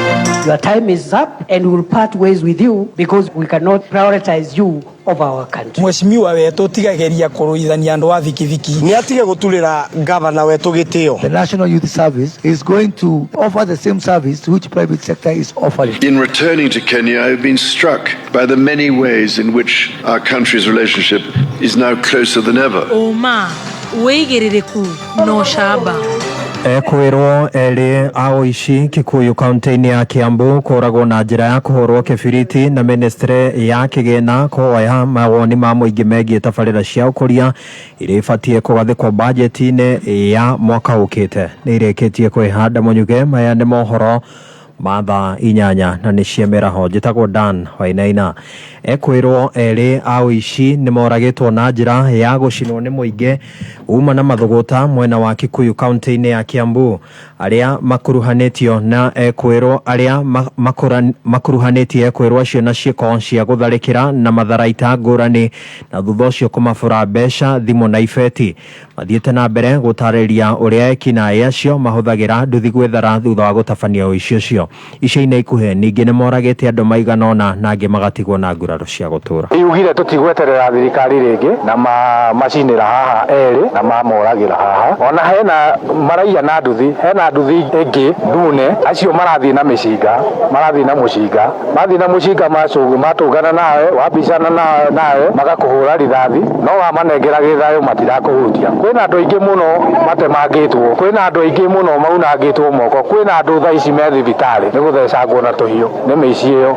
Your time is up and we will part ways with you because we cannot prioritize you over our country. Mheshimiwa wetũ tigageria kũrũithania andũ a thikithiki. Nĩ atige gũturĩra gavana wetũ gĩtĩo. The National Youth Service is going to offer the same service which private sector is offering. In returning to Kenya, I have been struck by the many ways in which our country's relationship is now closer than ever. Ũma, wĩigĩrĩrĩku na ũcamba. Ekwĩrwo erĩ a ũici Kikuyu kaunti-inĩ ya Kiambu kũragwo na njĩra ya kũhũrwo kĩbiriti na ministry ya kĩgĩna kũhoya mawoni ma mũingĩ megiĩ tabarĩra cia ũkũria iria ibatiĩ kũgathĩkwo bajeti-inĩ ya mwaka ũkĩte. Nĩ irĩkĩtie kwĩhanda mũnyuge. Maya nĩ mohoro ma thaa 8 na nĩ cia mĩraho. Njĩtagwo Dan Wainaina. Ekwĩrwo erĩ a ũici nĩ moragĩtwo na njĩra ya gũcinwo nĩ mũingĩ uma na mathũgũta mwena wa Kikuyu kaunti-inĩ ya Kiambu. Arĩa makuruhanĩtio na ekwĩrwo arĩa makuruhanĩtie ekwĩrwo acio na ciĩko cia gũtharĩkĩra na matharaita ngũrani na thutha ũcio kũmabũra mbeca, thimũ na ibeti. Mathiĩte na mbere gũtarĩria ũrĩa ekinaĩ acio mahũthagĩra nduthi gwĩthara thutha wa gũtabania ũici ũcio. Ica-inĩ ikuhĩ ningĩ nĩ moragĩte andũ maigana ũna na angĩ magatigwo na nguraro cia gũtũra. Yugire tũtigweterera thirikari rĩngĩ na macinĩra haha erĩ na mamoragĩra haha. Ona hena maraiya na nduthi, hena nduthi ĩngĩ ndune, acio marathiĩ na mĩcinga, marathiĩ na mũcinga, mathiĩ na mũcinga matũngana nawe, wambicana nawe, magakũhũra rithathi, no wamanengera gĩthayũ matirakũhutia. Kwĩna andũ aingĩ mũno matemangĩtwo, kwĩna andũ aingĩ mũno maunangĩtwo moko, kwĩna andũ thaa ici me thibitarĩ nĩ gũthecangwo na tũhiũ nĩ mĩici ĩyo.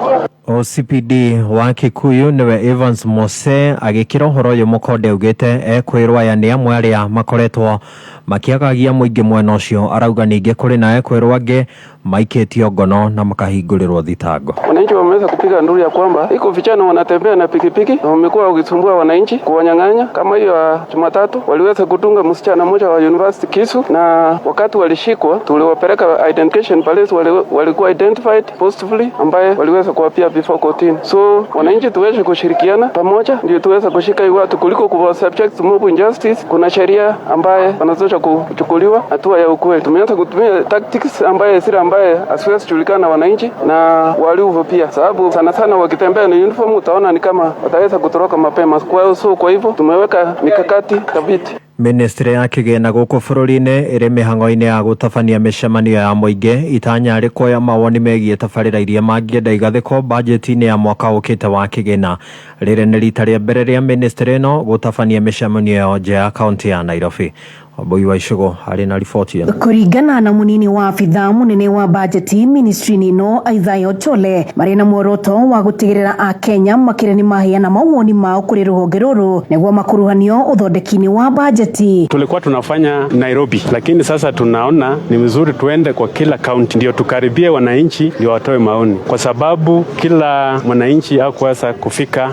OCPD wa Kikuyu niwe Evans Mose agĩkĩra ũhoro ũyũ mũkonde augĩte ekwĩrwo aya nĩ amwe arĩa makoretwo makĩagagia mũingĩ mwena ũcio. Arauga ningĩ kũrĩ na ekwĩrwo angĩ maikĩtio ngono na makahingũrĩrwo thitango. Wananchi wameweza kupiga nduru ya kwamba iko vijana wanatembea na pikipiki na wamekuwa wakisumbua wananchi kuwanyang'anya. Kama hiyo ya Jumatatu waliweza kutunga msichana mmoja wa university kisu, na wakati walishikwa tuliwapeleka identification police, walikuwa identified positively, ambaye waliweza kuwapia before kotini. So wananchi tuweze kushirikiana pamoja ndio tuweze kushika hii watu kuliko kuwa subject to mob injustice. Kuna sheria ambaye wanatosha kuchukuliwa hatua ya ukweli. Tumeanza kutumia tactics ambaye sira ambaye asiwezi kujulikana na wananchi na walivyo pia, sababu sana sana wakitembea na uniform utaona ni kama wataweza kutoroka mapema. Kwa hiyo so kwa hivyo tumeweka mikakati thabiti. Ministry ya kĩgĩna gũkũ bũrũri-inĩ ĩrĩ mĩhang'o-inĩ ya gũtabania mĩcemanio ya mũingĩ itanya rĩ kuoya mawoni megiĩ tabarĩra iria mangĩenda igathĩkwo bajeti-inĩ ya mwaka ũkĩte wa kĩgĩna. Rĩrĩ nĩ rita rĩa mbere rĩa ministry ĩno gũtabania mĩcemanio ĩyo nja ya kaunti ya Nairobi. Wambui wa Icũgũ arĩ na riboti ĩno. Kũringana na mũnini wa abithaa mũnene wa bajeti ministry-inĩ ĩno Isaiah Ochole, marĩ na muoroto wa gũtigĩrĩra Akenya makĩria nĩ maheana mawoni mao kũrĩ rũhonge rũrũ nĩguo makuruhanio ũthondeki-inĩ wa bajeti. Tulikuwa tunafanya Nairobi, lakini sasa tunaona ni mzuri tuende kwa kila kaunti ndio tukaribie wananchi ndio watoe maoni, kwa sababu kila mwananchi hakuweza kufika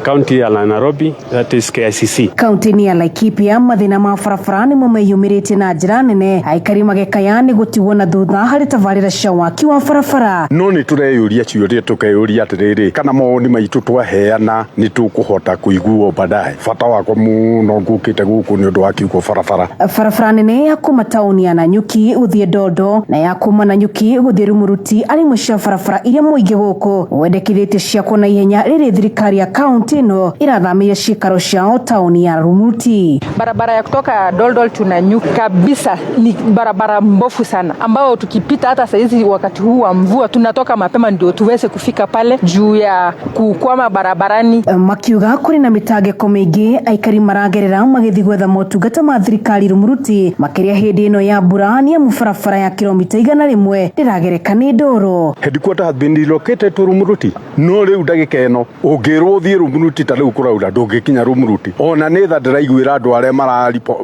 kaunti ya Nairobi, that is KICC. Kaunti-inĩ ya Laikipia Mathĩna ma barabara nĩmo meyumĩrĩtie na njĩra nene, aikari magĩkaya nĩ gũtigwo na thutha harĩ tabarĩra cia waki wa barabara. No nĩ tũreyũria ciũria, tũkeyũria atĩrĩrĩ, kana mawoni maitũ twaheana nĩ tũkũhota kũiguo baadaye. Bata wakwa mũno ngũkĩte gũkũ nĩ ũndũ wa kiugo barabara. Barabara nene ya kuma taũni ya Nanyuki gũthiĩ Ndondo na ya kuma Nanyuki gũthiĩ Rumuruti arĩ imwe cia barabara iria mũingĩ gũkũ wendekithĩtie ciakwo na ihenya rĩrĩ thirikari ya kaunti ĩno ĩrathamĩire ciikaro ciao taũni ya Rumuruti. Barabara ya kutoka Doldol to Nanyuki kabisa ni barabara mbofu sana, ambao tukipita hata saizi wakati huu wa mvua tunatoka mapema ndio tuweze kufika pale juu ya kukwama barabarani. Makiuga kũrĩ na mĩtangĩko mĩingĩ aikari maragerera magĩthiĩ gwetha motungata ma thirikari Rumuruti, makĩria hĩndĩ ĩno ya mbura nĩ amu barabara ya kilomita 100 ndĩragereka nĩ ndoro. Headquarter has been relocated to Rumuruti, no rĩu ndagĩka ĩno ũngĩrwo ũthiĩ Rumuruti ta rĩu kũraura ndũngĩkinya Rumuruti. Ona nĩ tha ndĩraiguĩra andũ arĩa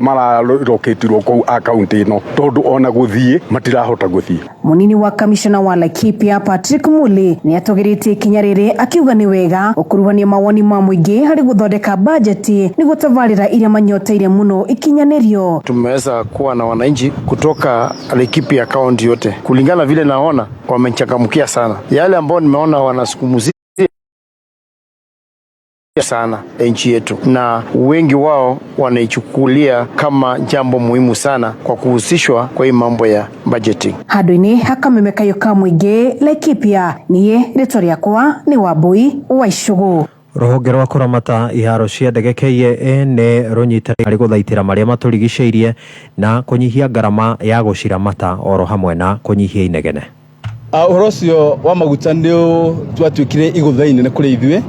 maraloketirwo kũu a kaunti ĩno, tondũ ona gũthiĩ matirahota gũthiĩ. Munini wa kamishona wa Laikipia Patrick Muli nĩ atũgĩrĩtie ikinya rĩrĩ akiuga nĩ wega gũkuruhania mawoni ma mũingĩ harĩ gũthondeka bajeti nĩguo tabarĩra iria manyoteire mũno ikinyanĩrio. Tumeweza kuwa na wananchi kutoka Laikipia kaunti yote, kulingana vile naona wamechangamkia sana yale ambao nimeona wanasukumuzia sana nchi yetu, na wengi wao wanaichukulia kama jambo muhimu sana kwa kuhusishwa kwa hii mambo ya budgeting. Handũ-inĩ ha kameme kayũ ka mũingĩ Laikipia, niĩ rĩtwa rĩakwa nĩ Wambui wa Icũgũ. Rũhonge rwa kũramata iharo cia ndege KAA nĩ rũnyitanĩire harĩ gũthaitĩra marĩa matũrigicĩirie na kũnyihia ngarama ya gũciramata oro hamwe na kũnyihia inegene. Ũhoro ũcio wa maguta nĩ twatuĩkire igũtha inene kũrĩ ithuĩ,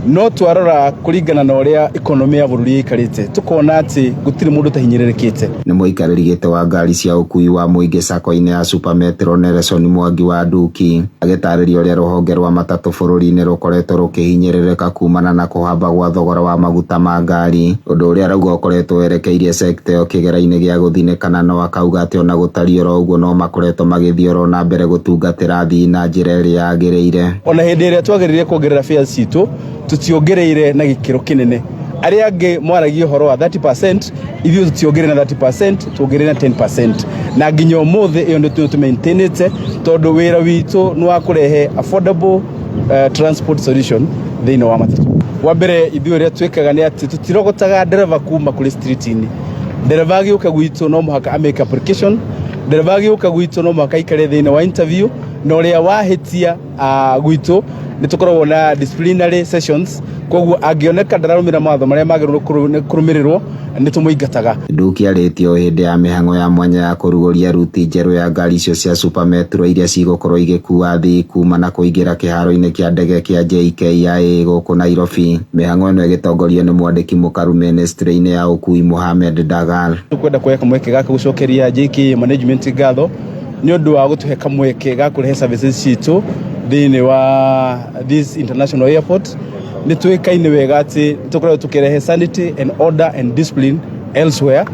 no twarora kũringana na ũrĩa ikonomi ya bũrũri ĩikarĩte tũkona atĩ gũtirĩ mũndũ ũtahinyĩrĩrĩkĩte. Nĩ mũikarĩri gĩtĩ wa ngari cia ũkuui wa mũingĩ sacco-inĩ ya Super Metro Nelson Mwangi wa Nduki agĩtarĩria ũrĩa rũhonge rwa matatũ bũrũri-inĩ rũkoretwo rũkĩhinyĩrĩrĩka kumana na kũhamba gwa thogora wa maguta ma ngari, ũndũ ũrĩa arauga ũkoretwo werekeirie sekta ĩyo kĩgera-inĩ gĩa gũthinĩkana, no akauga atĩ ona gũtariĩ oro ũguo no makoretwo magĩthiĩ oro na mbere gũtungatĩra athii na njĩra ĩrĩa yagĩrĩire. Ona hĩndĩ ĩrĩa twagĩrĩire kuongerera fares citũ tutiongereire na gĩkĩro kĩnene. Arĩa angĩ mwaragia ũhoro wa 30%, ithuĩ tutiongereire na 30%, tuongereire na 10%, na nginya ũmũthĩ ĩyo nĩ tũmaintainĩte tondũ wĩra witũ nĩ wa kũrehe affordable transport solution thĩinĩ wa matatũ. Wa mbere ithuĩ ũrĩa twĩkaga nĩ atĩ tũtirogotaga ndereba kuma kũrĩ street-inĩ. Ndereba agĩũka gwitũ no mũhaka amake application, ndereba agĩũka gwitũ no mũhaka aikare thĩinĩ wa interview, na ũrĩa wahĩtia gwitũ nĩ tũkoragwo na disciplinary sessions, koguo angĩoneka ndararũmĩrĩra mawatho marĩa magĩrĩirwo kũrũmĩrĩrwo nĩ tũmũingataga. Nduki arĩtie o hĩndĩ ya mĩhang'o ya mwanya ya kũrugũria ruti njerũ ya ngari icio cia Super Metro iria cigũkorwo igĩkua athii kuma na kũingĩra kĩharo-inĩ kĩa ndege kĩa JKIA gũkũ Nairobi. Mĩhang'o ĩno ĩgĩtongorio nĩ mwandĩki mũkaru ministry-inĩ ya ũkui Mohamed Dagal. Tũkwenda kuoya kamweke gaka gũcokeria JKIA management ngatho nĩ ũndũ wa gũtũhe kamweke ga kũrehe services citũ thĩinĩ wa this international airport. Nĩ tũĩkaine wega atĩ tũkoretwo tũkĩrehe sanity and order and discipline elsewhere,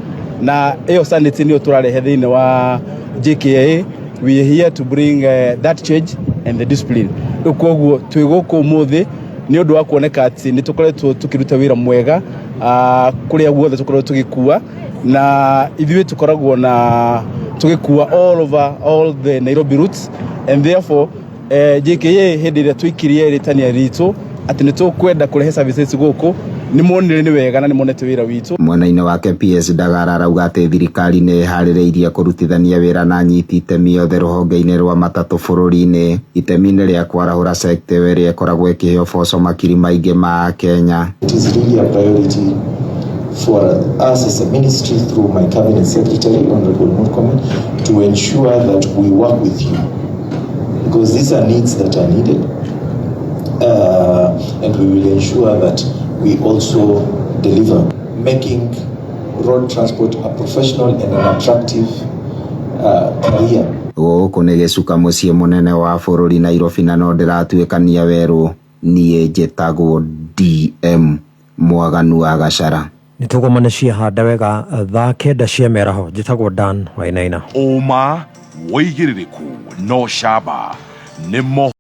na ĩyo sanity nĩyo tũrarehe thĩinĩ wa JKIA. We are here to bring that change and the discipline. Rĩu koguo twĩ gũkũ ũmũthĩ nĩ ũndũ wa kuoneka atĩ nĩ tũkoretwo tũkĩruta wĩra mwega kũrĩa guothe tũkoretwo tũgĩkua, na ithuĩ tũkoragwo na tũgĩkua all over all the Nairobi routes, and therefore JKIA hĩndĩ ĩrĩa tũikirie rĩtania ritũ atĩ nĩ tũkwenda kũrehe services gũkũ nĩ monire nĩ wega na nĩ monete wĩra witũ. Mwena-inĩ wake PS Dagara arauga atĩ thirikari nĩ ĩharĩrĩirie kũrutithania wĩra na anyiti itemi othe rũhonge-inĩ rwa matatũ bũrũri-inĩ itemi-inĩ rĩa kwarahũra sekta ĩyo ĩrĩa ĩkoragwo ĩkĩhe ũboco makiri maingĩ ma Akenya. It is really a priority for us as a ministry through my cabinet secretary, Honorable Murkomen, to ensure that we work with you, because these are needs that are needed, and we will ensure that we also deliver, making road transport a professional and an attractive career. Gũkũ nĩ gĩcuka mũciĩ mũnene wa bũrũri Nairobi, na no ndĩratuĩkania werũ. Niĩ njĩtagwo DM Mwaganu wa Gacara. Nĩ tũgomane ciahanda wega thaa 9 cia mĩaraho. Njĩtagwo Dan Wainaina. Ũma wĩigĩrĩrĩku no camba nĩ mo.